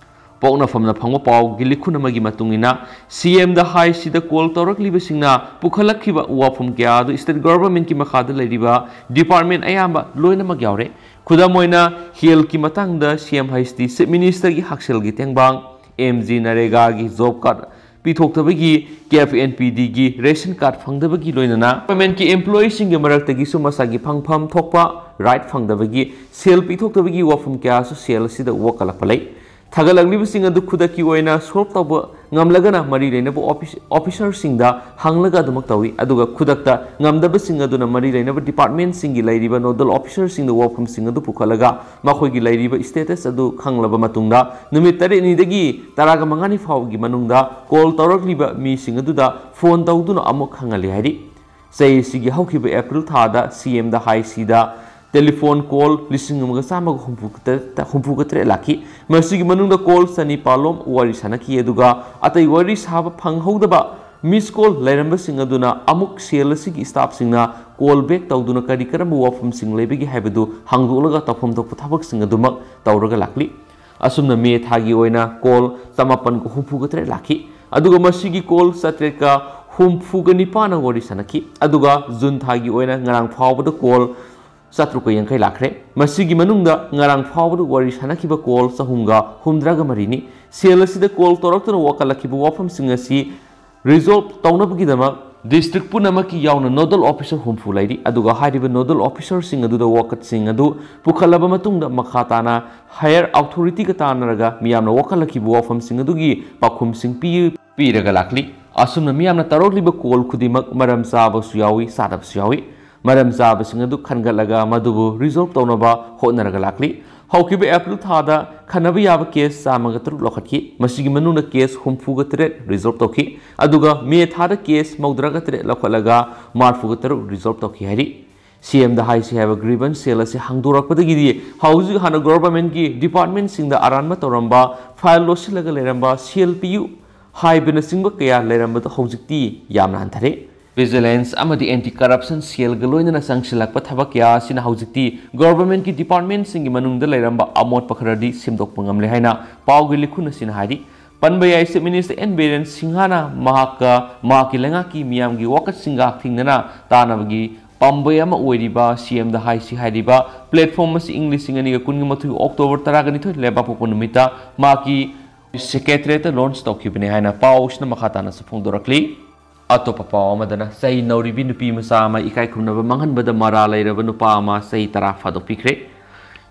ꯄꯣꯛꯅꯐꯝꯅ ꯐꯪꯕ ꯄꯥꯎꯒꯤ ꯂꯤꯈꯨꯟ ꯑꯃꯒꯤ ꯃꯇꯨꯡ ꯏꯟꯅ, ꯁꯤꯑꯦꯝꯗ ꯍꯥꯏꯁꯤꯗ ꯀꯣꯜ ꯇꯧꯔꯛꯂꯤꯕꯁꯤꯡꯅ ꯄꯨꯈꯠꯂꯛꯈꯤꯕ ꯋꯥꯐꯝ ꯀꯌꯥ ꯑꯗꯨ ꯁ꯭ꯇꯦꯠ ꯒꯚꯔꯟꯃꯦꯟꯠꯀꯤ ꯃꯈꯥꯗ ꯂꯩꯔꯤꯕ ꯗꯤꯄꯥꯔꯠꯃꯦꯟꯠ ꯑꯌꯥꯝꯕ ꯂꯣꯏꯅꯃꯛ ꯌꯥꯎꯔꯦ꯫ ꯈꯨꯗꯝ ꯑꯣꯏꯅ, ꯍꯦꯜꯊꯀꯤ ꯃꯇꯥꯡꯗ ꯁꯤꯑꯦꯝ ꯍꯩꯁꯇꯤ ꯆꯤꯐ ꯃꯤꯅꯤꯁꯇꯔꯒꯤ ꯍꯛꯁꯦꯜꯒꯤ ꯇꯦꯡꯕꯥꯡ, ꯑꯦꯝ ꯖꯤ ꯅꯔꯦꯒꯥꯒꯤ ꯖꯣꯕ ꯀꯥꯔꯗ ꯄꯤꯊꯣꯛꯇꯕꯒꯤ, ꯀꯦ ꯑꯦꯐ ꯑꯦꯟ ꯄꯤ ꯗꯤꯒꯤ ꯔꯦꯁꯟ ꯀꯥꯔꯗ ꯐꯪꯗꯕꯒꯤ ꯂꯣꯏꯅꯅ ꯒꯚꯔꯟꯃꯦꯟꯠꯀꯤ ꯑꯦꯝꯄ꯭ꯂꯣꯌꯤꯁꯤꯡꯒꯤ ꯃꯔꯛꯇꯒꯤꯁꯨ ꯃꯁꯥꯒꯤ ꯐꯪꯐꯝ ꯊꯣꯛꯄ ꯔꯥꯏꯠ ꯐꯪꯗꯕꯒꯤ, ꯁꯦꯜ ꯄꯤꯊꯣꯛꯇꯕꯒꯤ ꯋꯥꯐꯝ ꯀꯌꯥꯁꯨ ꯁꯦꯜ ꯑꯁꯤꯗ ꯋꯥꯀꯠꯂꯛꯄ ꯂꯩ꯫ ꯊꯥꯒꯠꯂꯛꯂꯤꯕꯁꯤꯡ ꯑꯗꯨ ꯈꯨꯗꯛꯀꯤ ꯑꯣꯏꯅ ꯁꯣꯜꯕ ꯇꯧꯕ ꯉꯝꯂꯒꯅ ꯃꯔꯤ ꯂꯩꯅꯕ ꯑꯣꯐꯤꯁ-, ꯑꯣꯐꯤꯁꯔꯁꯤꯡꯗ ꯍꯪꯂꯒ ꯑꯗꯨꯃꯛ ꯇꯧꯏ, ꯑꯗꯨꯒ ꯈꯨꯗꯛꯇ ꯉꯝꯗꯕꯁꯤꯡ ꯑꯗꯨꯅ ꯃꯔꯤ ꯂꯩꯅꯕ ꯗꯤꯄꯥꯔꯠꯃꯦꯟꯠꯁꯤꯡꯒꯤ ꯂꯩꯔꯤꯕ ꯅꯣꯗꯜ ꯑꯣꯐꯤꯁꯔꯁꯤꯡꯗ ꯋꯥꯐꯝꯁꯤꯡ ꯑꯗꯨ ꯄꯨꯈꯠꯂꯒ ꯃꯈꯣꯏꯒꯤ ꯂꯩꯔꯤꯕ ꯁ꯭ꯇꯦꯇꯁ ꯑꯗꯨ ꯈꯪꯂꯕ ꯃꯇꯨꯡꯗ ꯅꯨꯃꯤꯠ ꯇꯔꯦꯠꯅꯤꯗꯒꯤ ꯇꯔꯥꯒ ꯃꯉꯥꯅꯤ ꯐꯥꯎꯕꯒꯤ ꯃꯅꯨꯡꯗ ꯀꯣꯜ ꯇꯧꯔꯛꯂꯤꯕ ꯃꯤꯁꯤꯡ ꯑꯗꯨꯗ ꯐꯣꯟ ꯇꯧꯗꯨꯅ ꯑꯃꯨꯛ ꯈꯪꯍꯜꯂꯤ ꯍꯥꯏꯔꯤ꯫ ꯆꯍꯤ ꯑꯁꯤꯒꯤ ꯍꯧꯈꯤꯕ ꯑꯦꯄ꯭ꯔꯤꯜ ꯊꯥꯗ ꯁꯤꯑꯦꯝꯗ ꯍꯥꯏꯁꯤꯗ ꯇꯦꯂꯤꯐꯣꯟ ꯀꯣꯜ ꯂꯤꯁꯤꯡ ꯑꯃꯒ ꯆꯥꯝꯃꯒ ꯍꯨꯝꯐꯨ ꯇꯔꯦꯠ, ꯍꯨꯝꯐꯨꯒ ꯇꯔꯦꯠ ꯂꯥꯛꯈꯤ꯫ ꯃꯁꯤꯒꯤ ꯃꯅꯨꯡꯗ ꯀꯣꯜ ꯆꯅꯤꯄꯥꯜ ꯂꯣꯝ ꯋꯥꯔꯤ ꯁꯥꯟꯅꯈꯤ, ꯑꯗꯨꯒ ꯑꯇꯩ ꯋꯥꯔꯤ ꯁꯥꯕ ꯐꯪꯍꯧꯗꯕ ꯃꯤꯁ ꯀꯣꯜ ꯂꯩꯔꯝꯕꯁꯤꯡ ꯑꯗꯨꯅ ꯑꯃꯨꯛ ꯁꯦꯜ ꯑꯁꯤꯒꯤ ꯁ꯭ꯇꯥꯐꯁꯤꯡꯅ ꯀꯣꯜ ꯕꯦꯛ ꯇꯧꯗꯨꯅ ꯀꯔꯤ ꯀꯔꯝꯕ ꯋꯥꯐꯝꯁꯤꯡ ꯂꯩꯕꯒꯦ ꯍꯥꯏꯕꯗꯨ ꯍꯥꯡꯗꯣꯛꯂꯒ ꯇꯧꯐꯝ ꯊꯣꯛꯄ ꯊꯕꯛꯁꯤꯡ ꯑꯗꯨꯃꯛ ꯇꯧꯔꯒ ꯂꯥꯛꯂꯤ꯫ ꯑꯁꯨꯝꯅ ꯃꯦ ꯊꯥꯒꯤ ꯑꯣꯏꯅ ꯀꯣꯜ ꯆꯃꯥꯄꯟꯒ ꯍꯨꯝꯐꯨꯒ ꯇꯔꯦꯠ ꯂꯥꯛꯈꯤ, ꯑꯗꯨꯒ ꯃꯁꯤꯒꯤ ꯀꯣꯜ ꯆꯥꯇ꯭ꯔꯦꯠꯀ ꯍꯨꯝꯐꯨꯒ ꯅꯤꯄꯥꯟꯅ ꯋꯥꯔꯤ ꯁꯥꯟꯅꯈꯤ, ꯑꯗꯨꯒ ꯖꯨꯟ ꯊꯥꯒꯤ ꯑꯣꯏꯅ ꯉꯔꯥꯡ ꯐꯥꯎꯕꯗ ꯀꯣꯜ ꯆꯥꯇ꯭ꯔꯨꯛꯀ ꯌꯥꯡꯈꯩ ꯂꯥꯛꯈ꯭ꯔꯦ꯫ ꯃꯁꯤꯒꯤ ꯃꯅꯨꯡꯗ ꯉꯔꯥꯡ ꯐꯥꯎꯕꯗ ꯋꯥꯔꯤ ꯁꯥꯟꯅꯈꯤꯕ ꯀꯣꯜ ꯆꯍꯨꯝꯒ ꯍꯨꯝꯗ꯭ꯔꯥꯒ ꯃꯔꯤꯅꯤ꯫ ꯁꯦꯜ ꯑꯁꯤꯗ ꯀꯣꯜ ꯇꯧꯔꯛꯇꯨꯅ ꯋꯥꯀꯠꯂꯛꯈꯤꯕ ꯋꯥꯐꯝꯁꯤꯡ ꯑꯁꯤ ꯔꯤꯖꯣꯜꯕ ꯇꯧꯅꯕꯒꯤꯗꯃꯛ ꯗꯤꯁꯇ꯭ꯔꯤꯛ ꯄꯨꯝꯅꯃꯛꯀꯤ ꯌꯥꯎꯅ ꯅꯣꯗꯜ ꯑꯣꯐꯤꯁꯔ ꯍꯨꯝꯐꯨ ꯂꯩꯔꯤ, ꯑꯗꯨꯒ ꯍꯥꯏꯔꯤꯕ ꯅꯣꯗꯜ ꯑꯣꯐꯤꯁꯔꯁꯤꯡ ꯑꯗꯨꯗ ꯋꯥꯀꯠꯁꯤꯡ ꯑꯗꯨ ꯄꯨꯈꯠꯂꯕ ꯃꯇꯨꯡꯗ ꯃꯈꯥ ꯇꯥꯅ ꯍꯥꯌꯔ ꯑꯣꯊꯣꯔꯤꯇꯤꯒ ꯇꯥꯟꯅꯔꯒ ꯃꯤꯌꯥꯝꯅ ꯋꯥꯀꯠꯂꯛꯈꯤꯕ ꯋꯥꯐꯝꯁꯤꯡ ꯑꯗꯨꯒꯤ ꯄꯥꯎꯈꯨꯝꯁꯤꯡ ꯄꯤ-, ꯄꯤꯔꯒ ꯂꯥꯛꯂꯤ꯫ ꯑꯁꯨꯝꯅ ꯃꯤꯌꯥꯝꯅ ꯇꯧꯔꯛꯂꯤꯕ ꯀꯣꯜ ꯈꯨꯗꯤꯡꯃꯛ ꯃꯔꯝ ꯆꯥꯕꯁꯨ ꯌꯥꯎꯏ, ꯆꯥꯗꯕꯁꯨ ꯌꯥꯎꯏ꯫ ꯃꯔꯝ ꯆꯥꯕꯁꯤꯡ ꯑꯗꯨ ꯈꯟꯒꯠꯂꯒ ꯃꯗꯨꯕꯨ ꯔꯤꯖꯣꯜꯕ ꯇꯧꯅꯕ ꯍꯣꯠꯅꯔꯒ ꯂꯥꯛꯂꯤ꯫ ꯍꯧꯈꯤꯕ ꯑꯦꯄ꯭ꯔꯤꯜ ꯊꯥꯗ ꯈꯟꯅꯕ ꯌꯥꯕ ꯀꯦꯁ ꯆꯥꯝꯃꯒ ꯇꯔꯨꯛ ꯂꯧꯈꯠꯈꯤ꯫ ꯃꯁꯤꯒꯤ ꯃꯅꯨꯡꯗ ꯀꯦꯁ ꯍꯨꯝꯐꯨꯒ ꯇꯔꯦꯠ ꯔꯤꯖꯣꯜꯕ ꯇꯧꯈꯤ, ꯑꯗꯨꯒ ꯃꯦ ꯊꯥꯗ ꯀꯦꯁ ꯃꯧꯗ꯭ꯔꯥꯒ ꯇꯔꯦꯠ ꯂꯧꯈꯠꯂꯒ ꯃꯔꯤꯐꯨꯒ ꯇꯔꯨꯛ ꯔꯤꯖꯣꯜꯕ ꯇꯧꯈꯤ ꯍꯥꯏꯔꯤ꯫ ꯁꯤꯑꯦꯝꯗ ꯍꯥꯏꯁꯤ ꯍꯥꯏꯕ ꯒ꯭ꯔꯤꯚꯟꯁ ꯁꯦꯜ ꯑꯁꯤ ꯍꯥꯡꯗꯣꯔꯛꯄꯗꯒꯤꯗꯤ ꯍꯧꯖꯤꯛ ꯍꯥꯟꯅ ꯒꯣꯚꯔꯟꯃꯦꯟꯠꯀꯤ ꯗꯤꯄꯥꯔꯠꯃꯦꯟꯠꯁꯤꯡꯗ ꯑꯔꯥꯟꯕ ꯇꯧꯔꯝꯕ, ꯐꯥꯏꯜ ꯂꯣꯠꯁꯤꯜꯂꯒ ꯂꯩꯔꯝꯕ, ꯁꯦꯜ ꯄꯤꯌꯨ ꯍꯥꯏꯕꯅꯆꯤꯡꯕ ꯀꯌꯥ ꯂꯩꯔꯝꯕꯗꯨ ꯍꯧꯖꯤꯛꯇꯤ ꯌꯥꯝꯅ ꯍꯟꯊꯔꯦ꯫ ꯚꯤꯖꯤꯂꯦꯟꯁ ꯑꯃꯗꯤ ꯑꯦꯟꯇꯤ ꯀꯔꯞꯁꯟ ꯁꯦꯜꯒ ꯂꯣꯏꯅꯅ ꯆꯪꯁꯤꯜꯂꯛꯄ ꯊꯕꯛ ꯀꯌꯥ ꯑꯁꯤꯅ ꯍꯧꯖꯤꯛꯇꯤ ꯒꯣꯚꯔꯟꯃꯦꯟꯠꯀꯤ ꯗꯤꯄꯥꯔꯠꯃꯦꯟꯠꯁꯤꯡꯒꯤ ꯃꯅꯨꯡꯗ ꯂꯩꯔꯝꯕ ꯑꯃꯣꯠꯄ ꯈꯔꯗꯤ ꯁꯦꯝꯗꯣꯛꯄ ꯉꯝꯂꯦ ꯍꯥꯏꯅ ꯄꯥꯎꯒꯤ ꯂꯤꯈꯨꯟ ꯑꯁꯤꯅ ꯍꯥꯏꯔꯤ꯫ ꯄꯟꯕ ꯌꯥꯏ, ꯆꯤꯐ ꯃꯤꯅꯤꯁꯇꯔ ꯑꯦꯟ ꯕꯤꯔꯦꯟ ꯁꯤꯡꯍꯅ ꯃꯍꯥꯛꯀ ꯃꯍꯥꯛꯀꯤ ꯂꯩꯉꯥꯛꯀꯤ ꯃꯤꯌꯥꯝꯒꯤ ꯋꯥꯀꯠꯁꯤꯡꯒ ꯊꯦꯡꯅꯅ ꯇꯥꯅꯕꯒꯤ ꯄꯥꯝꯕꯩ ꯑꯃ ꯑꯣꯏꯔꯤꯕ ꯁꯤ ꯑꯦꯝꯗ ꯍꯥꯏꯁꯤ ꯍꯥꯏꯔꯤꯕ ꯄ꯭ꯂꯦꯠꯐꯣꯝ ꯑꯁꯤ ꯏꯪ ꯂꯤꯁꯤꯡ ꯑꯅꯤꯒ ꯀꯨꯟꯒ ꯃꯥꯊꯣꯏ ꯑꯣꯛꯇꯣꯕꯔ ꯇꯔꯥꯒ ꯅꯤꯊꯣꯏ ꯂꯩꯕꯥꯛꯄꯣꯛꯄ ꯅꯨꯃꯤꯠꯇ ꯃꯍꯥꯛꯀꯤ ꯁꯦꯀ꯭ꯔꯦꯇꯔꯤꯌꯦꯠꯇ ꯂꯣꯟꯆ ꯇꯧꯈꯤꯕꯅꯤ ꯍꯥꯏꯅ ꯄꯥꯎꯁꯤꯅ ꯃꯈꯥ ꯇꯥꯅꯁꯨ ꯐꯣꯡꯗꯣꯔꯛꯂꯤ꯫ ꯑꯇꯣꯞꯄ ꯄꯥꯎ ꯑꯃꯗꯅ, ꯆꯍꯤ ꯅꯧꯔꯤꯕꯤ ꯅꯨꯄꯤ ꯃꯆꯥ ꯑꯃ ꯏꯀꯥꯏ ꯈꯨꯝꯅꯕ ꯃꯥꯡꯍꯟꯕꯗ ꯃꯔꯥꯜ ꯂꯩꯔꯕ ꯅꯨꯄꯥ ꯑꯃ ꯆꯍꯤ ꯇꯔꯥ ꯐꯥꯗꯣꯛꯄꯤꯈ꯭ꯔꯦ꯫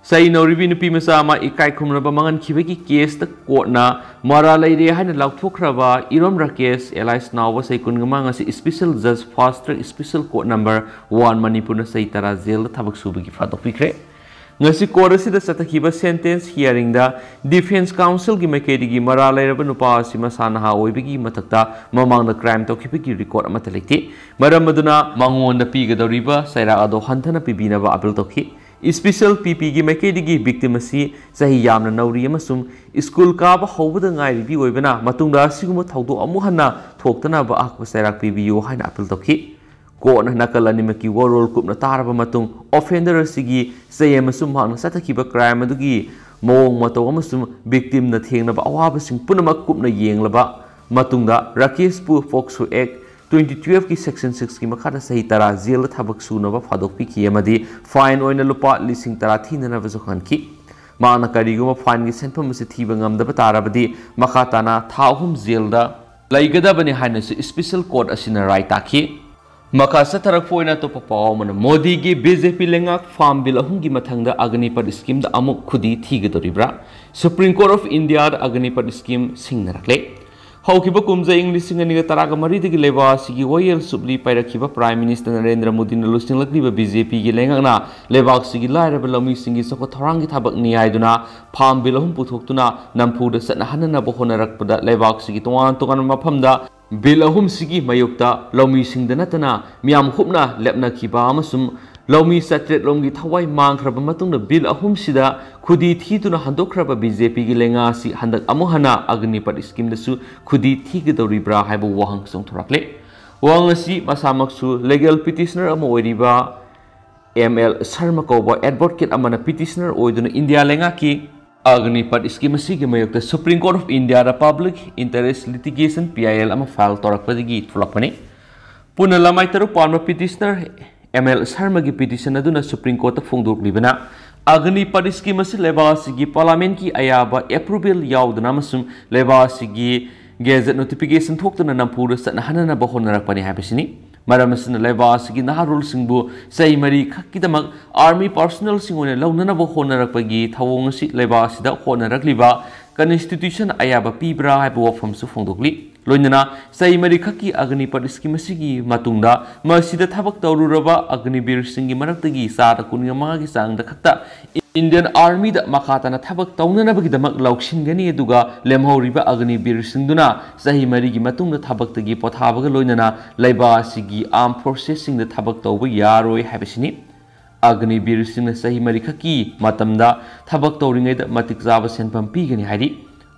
ꯆꯍꯤ ꯅꯧꯔꯤꯕꯤ ꯅꯨꯄꯤ ꯃꯆꯥ ꯑꯃ ꯏꯀꯥꯏ ꯈꯨꯝꯅꯕ ꯃꯥꯡꯍꯟꯈꯤꯕꯒꯤ ꯀꯦꯁꯇ ꯀꯣꯔꯠꯅ ꯃꯔꯥꯜ ꯂꯩꯔꯦ ꯍꯥꯏꯅ ꯂꯥꯎꯊꯣꯛꯈ꯭ꯔꯕ ꯏꯔꯣꯝ ꯔꯥꯀꯦꯁ alias ꯅꯥꯎꯕ ꯆꯍꯤ ꯀꯨꯟꯃꯉꯥ ꯑꯁꯤ ꯏꯁꯄꯤꯁꯦꯜ ꯖꯖ fast track special court number one ꯃꯅꯤꯄꯨꯔꯅ ꯆꯍꯤ ꯇꯔꯥ ꯖꯦꯜꯗ ꯊꯕꯛ ꯁꯨꯕꯒꯤ ꯐꯥꯗꯣꯛꯄꯤꯈ꯭ꯔꯦ꯫ ꯉꯁꯤ ꯀꯣꯔꯠ ꯑꯁꯤꯗ ꯆꯠꯊꯈꯤꯕ ꯁꯦꯟꯇꯦꯟꯁ ꯍꯤꯌꯥꯔꯤꯡꯗ ꯗꯤꯐꯦꯟꯁ ꯀꯥꯎꯟꯁꯤꯜꯒꯤ ꯃꯥꯏꯀꯩꯗꯒꯤ ꯃꯔꯥꯜ ꯂꯩꯔꯕ ꯅꯨꯄꯥ ꯑꯁꯤ ꯃꯁꯥ ꯅꯍꯥ ꯑꯣꯏꯕꯒꯤ ꯃꯊꯛꯇ ꯃꯃꯥꯡꯗ ꯀ꯭ꯔꯥꯏꯝ ꯇꯧꯈꯤꯕꯒꯤ ꯔꯦꯀꯣꯔꯠ ꯑꯃꯠꯇ ꯂꯩꯇꯦ꯫ ꯃꯔꯝ ꯑꯗꯨꯅ ꯃꯉꯣꯟꯗ ꯄꯤꯒꯗꯧꯔꯤꯕ ꯆꯩꯔꯥꯛ ꯑꯗꯨ ꯍꯟꯊꯅ ꯄꯤꯕꯤꯅꯕ ꯑꯄꯤꯜ ꯇꯧꯈꯤ꯫ ꯏꯁꯄꯤꯁꯦꯜ ꯄꯤ ꯄꯤꯒꯤ ꯃꯥꯏꯀꯩꯗꯒꯤ ꯚꯤꯛꯇꯤꯝ ꯑꯁꯤ ꯆꯍꯤ ꯌꯥꯝꯅ ꯅꯧꯔꯤ ꯑꯃꯁꯨꯡ ꯁ꯭ꯀꯨꯜ ꯀꯥꯕ ꯍꯧꯕꯗ ꯉꯥꯏꯔꯤꯕꯤ ꯑꯣꯏꯕꯅ ꯃꯇꯨꯡꯗ ꯑꯁꯤꯒꯨꯝꯕ ꯊꯧꯗꯣꯛ ꯑꯃꯨꯛ ꯍꯟꯅ ꯊꯣꯛꯇꯅꯕ ꯑꯀꯛꯄ ꯆꯩꯔꯥꯛ ꯄꯤꯕꯤꯌꯨ ꯍꯥꯏꯅ ꯑꯄꯤꯜ ꯇꯧꯈꯤ꯫ ꯀꯣꯔꯠꯅ ꯅꯥꯀꯜ ꯑꯅꯤꯃꯛꯀꯤ ꯋꯥꯔꯣꯜ ꯀꯨꯞꯅ ꯇꯥꯔꯕ ꯃꯇꯨꯡ, ꯑꯣꯐꯦꯟꯗꯔ ꯑꯁꯤꯒꯤ ꯆꯌꯦꯝ ꯑꯃꯁꯨꯡ ꯃꯍꯥꯛꯅ ꯆꯠꯊꯈꯤꯕ ꯀ꯭ꯔꯥꯏꯝ ꯑꯗꯨꯒꯤ ꯃꯑꯣꯡ ꯃꯇꯧ ꯑꯃꯁꯨꯡ ꯚꯤꯛꯇꯤꯝꯅ ꯊꯦꯡꯅꯕ ꯑꯋꯥꯕꯁꯤꯡ ꯄꯨꯝꯅꯃꯛ ꯀꯨꯞꯅ ꯌꯦꯡꯂꯕ ꯃꯇꯨꯡꯗ, ꯔꯥꯀꯦꯁꯄꯨ ꯄꯣꯛꯁꯣ ꯑꯦꯛ ꯇ꯭ꯋꯦꯟꯇꯤ ꯇꯨꯋꯦꯜꯐꯀꯤ ꯁꯦꯛꯁꯟ ꯁꯤꯛꯁꯀꯤ ꯃꯈꯥꯗ ꯆꯍꯤ ꯇꯔꯥ ꯖꯦꯜꯗ ꯊꯕꯛ ꯁꯨꯅꯕ ꯐꯥꯗꯣꯛꯄꯤꯈꯤ ꯑꯃꯗꯤ ꯐꯥꯏꯟ ꯑꯣꯏꯅ ꯂꯨꯄꯥ ꯂꯤꯁꯤꯡ ꯇꯔꯥ ꯊꯤꯅꯅꯕꯁꯨ ꯈꯪꯍꯟꯈꯤ꯫ ꯃꯍꯥꯛꯅ ꯀꯔꯤꯒꯨꯝꯕ ꯐꯥꯏꯟꯒꯤ ꯁꯦꯟꯐꯝ ꯑꯁꯤ ꯊꯤꯕ ꯉꯝꯗꯕ ꯇꯥꯔꯕꯗꯤ, ꯃꯈꯥ ꯇꯥꯅ ꯊꯥ ꯑꯍꯨꯝ ꯖꯦꯜꯗ ꯂꯩꯒꯗꯕꯅꯤ ꯍꯥꯏꯅꯁꯨ ꯏꯁꯄꯤꯁꯦꯜ ꯀꯣꯔꯠ ꯑꯁꯤꯅ ꯔꯥꯏ ꯇꯥꯈꯤ꯫ ꯃꯈꯥ ꯆꯠꯊꯔꯛꯄ ꯑꯣꯏꯅ ꯑꯇꯣꯞꯄ ꯄꯥꯎ ꯑꯃꯅ, ꯃꯣꯗꯤꯒꯤ ꯕꯤ ꯖꯦ ꯄꯤ ꯂꯩꯉꯥꯛ ꯐꯥꯔꯝ ꯕꯤꯜ ꯑꯍꯨꯝꯒꯤ ꯃꯊꯪꯗ ꯑꯒꯅꯤꯄꯠ ꯁ꯭ꯀꯤꯝꯗ ꯑꯃꯨꯛ ꯈꯨꯗꯤ ꯊꯤꯒꯗꯧꯔꯤꯕ꯭ꯔꯥ? ꯁꯨꯄ꯭ꯔꯤꯝ ꯀꯣꯔꯠ ꯑꯣꯐ ꯏꯟꯗꯤꯌꯥꯗ ꯑꯒꯅꯤꯄꯠ ꯁ꯭ꯀꯤꯝ ꯁꯤꯡꯅꯔꯛꯂꯦ꯫ ꯍꯧꯈꯤꯕ ꯀꯨꯝꯖꯥ ꯏꯪ ꯂꯤꯁꯤꯡ ꯑꯅꯤꯒ ꯇꯔꯥꯒ ꯃꯔꯤꯗꯒꯤ ꯂꯩꯕꯥꯛ ꯑꯁꯤꯒꯤ ꯋꯥꯌꯦꯜ ꯁꯨꯞꯂꯤ ꯄꯥꯏꯔꯛꯈꯤꯕ ꯄ꯭ꯔꯥꯏꯝ ꯃꯤꯅꯤꯁꯇꯔ ꯅꯔꯦꯟꯗ꯭ꯔ ꯃꯣꯗꯤꯅ ꯂꯨꯆꯤꯡꯂꯛꯂꯤꯕ ꯕꯤ ꯖꯦ ꯄꯤꯒꯤ ꯂꯩꯉꯥꯛꯅ ꯂꯩꯕꯥꯛꯁꯤꯒꯤ ꯂꯥꯏꯔꯕ ꯂꯧꯃꯤꯁꯤꯡꯒꯤ ꯆꯥꯎꯈꯠ ꯊꯧꯔꯥꯡꯒꯤ ꯊꯕꯛꯅꯤ ꯍꯥꯏꯗꯨꯅ ꯐꯥꯔꯝ ꯕꯤꯜ ꯑꯍꯨꯝ ꯄꯨꯊꯣꯛꯇꯨꯅ ꯅꯝꯐꯨꯗ ꯆꯠꯅꯍꯟꯅꯅꯕ ꯍꯣꯠꯅꯔꯛꯄꯗ ꯂꯩꯕꯥꯛꯁꯤꯒꯤ ꯇꯣꯉꯥꯟ ꯇꯣꯉꯥꯟꯕ ꯃꯐꯝꯗ ꯕꯤꯜ ꯑꯍꯨꯝꯁꯤꯒꯤ ꯃꯥꯌꯣꯛꯇ ꯂꯧꯃꯤꯁꯤꯡꯗ ꯅꯠꯇꯅ ꯃꯤꯌꯥꯝ ꯍꯨꯞꯅ ꯂꯦꯞꯅꯈꯤꯕ ꯑꯃꯁꯨꯡ ꯂꯧꯃꯤ ꯆꯥꯇ꯭ꯔꯦꯠ ꯔꯣꯝꯒꯤ ꯊꯋꯥꯏ ꯃꯥꯡꯈ꯭ꯔꯕ ꯃꯇꯨꯡꯗ ꯕꯤꯜ ꯑꯍꯨꯝꯁꯤꯗ ꯈꯨꯗꯤ ꯊꯤꯗꯨꯅ ꯍꯟꯗꯣꯛꯈ꯭ꯔꯕ ꯕꯤ ꯖꯦ ꯄꯤꯒꯤ ꯂꯩꯉꯥꯛ ꯑꯁꯤ ꯍꯟꯗꯛ ꯑꯃꯨꯛ ꯍꯟꯅ ꯑꯒꯅꯤꯄꯠ ꯁ꯭ꯀꯤꯝꯗꯁꯨ ꯈꯨꯗꯤ ꯊꯤꯒꯗꯧꯔꯤꯕ꯭ꯔꯥ ꯍꯥꯏꯕ ꯋꯥꯍꯪ ꯆꯣꯡꯊꯣꯔꯛꯂꯦ꯫ ꯋꯥꯍꯪ ꯑꯁꯤ ꯃꯁꯥꯃꯛꯁꯨ legal petitioner ꯑꯃ ꯑꯣꯏꯔꯤꯕ ꯑꯦꯝ ꯑꯦꯜ ꯁꯔꯃ ꯀꯧꯕ advocate ꯑꯃꯅ petitioner ꯑꯣꯏꯗꯨꯅ ꯏꯟꯗꯤꯌꯥ ꯂꯩꯉꯥꯛꯀꯤ ꯑꯒꯅꯤꯄꯠ scheme ꯑꯁꯤꯒꯤ ꯃꯥꯌꯣꯛꯇ Supreme Court of Indiaꯗ Public Interest Litigation, P I L, ꯑꯃ file ꯇꯧꯔꯛꯄꯗꯒꯤ ꯊꯣꯛꯂꯛꯄꯅꯤ꯫ ꯄꯨꯟꯅ ꯂꯃꯥꯏ ꯇꯔꯨꯛ ꯄꯥꯟꯕ petitioner ꯑꯦꯝ ꯑꯦꯜ ꯁꯔꯃꯒꯤ petition ꯑꯗꯨꯅ Supreme Courtꯇ ꯐꯣꯡꯗꯣꯛꯂꯤꯕꯅ, ꯑꯒꯅꯤꯄꯠ scheme ꯑꯁꯤ ꯂꯩꯕꯥꯛ ꯑꯁꯤꯒꯤ Parliamentꯀꯤ ꯑꯌꯥꯕ approval ꯌꯥꯎꯗꯅ ꯑꯃꯁꯨꯡ ꯂꯩꯕꯥꯛ ꯑꯁꯤꯒꯤ gazette notification ꯊꯣꯛꯇꯅ ꯅꯝꯐꯨꯗ ꯆꯠꯅꯍꯟꯅꯅꯕ ꯍꯣꯠꯅꯔꯛꯄꯅꯤ ꯍꯥꯏꯕꯁꯤꯅꯤ꯫ ꯃꯔꯝ ꯑꯁꯤꯅ ꯂꯩꯕꯥꯛ ꯑꯁꯤꯒꯤ ꯅꯍꯥꯔꯣꯜꯁꯤꯡꯕꯨ ꯆꯍꯤ ꯃꯔꯤ ꯈꯛꯀꯤꯗꯃꯛ army personnelꯁꯤꯡ ꯑꯣꯏꯅ ꯂꯧꯅꯅꯕ ꯍꯣꯠꯅꯔꯛꯄꯒꯤ ꯊꯧꯑꯣꯡ ꯑꯁꯤ ꯂꯩꯕꯥꯛ ꯑꯁꯤꯗ ꯍꯣꯠꯅꯔꯛꯂꯤꯕ constitution ꯑꯌꯥꯕ ꯄꯤꯕ꯭ꯔꯥ ꯍꯥꯏꯕ ꯋꯥꯐꯝꯁꯨ ꯐꯣꯡꯗꯣꯛꯂꯤ꯫ ꯂꯣꯏꯅꯅ ꯆꯍꯤ ꯃꯔꯤ ꯈꯛꯀꯤ ꯑꯒꯅꯤꯄꯠ scheme ꯑꯁꯤꯒꯤ ꯃꯇꯨꯡꯗ ꯃꯁꯤꯗ ꯊꯕꯛ ꯇꯧꯔꯨꯔꯕ ꯑꯒꯅꯤꯕꯤꯔꯁꯤꯡꯒꯤ ꯃꯔꯛꯇꯒꯤ ꯆꯥꯗ ꯀꯨꯟꯒ ꯃꯉꯥꯒꯤ ꯆꯥꯡꯗ ꯈꯛꯇ Indian Armyꯗ ꯃꯈꯥ ꯇꯥꯅ ꯊꯕꯛ ꯇꯧꯅꯅꯕꯒꯤꯗꯃꯛ ꯂꯧꯁꯤꯟꯒꯅꯤ, ꯑꯗꯨꯒ ꯂꯦꯝꯍꯧꯔꯤꯕ ꯑꯒꯅꯤꯕꯤꯔꯁꯤꯡꯗꯨꯅ ꯆꯍꯤ ꯃꯔꯤꯒꯤ ꯃꯇꯨꯡꯗ ꯊꯕꯛꯇꯒꯤ ꯄꯣꯊꯥꯕꯒ ꯂꯣꯏꯅꯅ ꯂꯩꯕꯥꯛ ꯑꯁꯤꯒꯤ armed forcesꯁꯤꯡꯗ ꯊꯕꯛ ꯇꯧꯕ ꯌꯥꯔꯣꯏ ꯍꯥꯏꯕꯁꯤꯅꯤ꯫ ꯑꯒꯅꯤꯕꯤꯔꯁꯤꯡꯅ ꯆꯍꯤ ꯃꯔꯤꯈꯛꯀꯤ ꯃꯇꯝꯗ ꯊꯕꯛ ꯇꯧꯔꯤꯉꯩꯗ ꯃꯇꯤꯛ ꯆꯥꯕ ꯁꯦꯟꯐꯝ ꯄꯤꯒꯅꯤ ꯍꯥꯏꯔꯤ꯫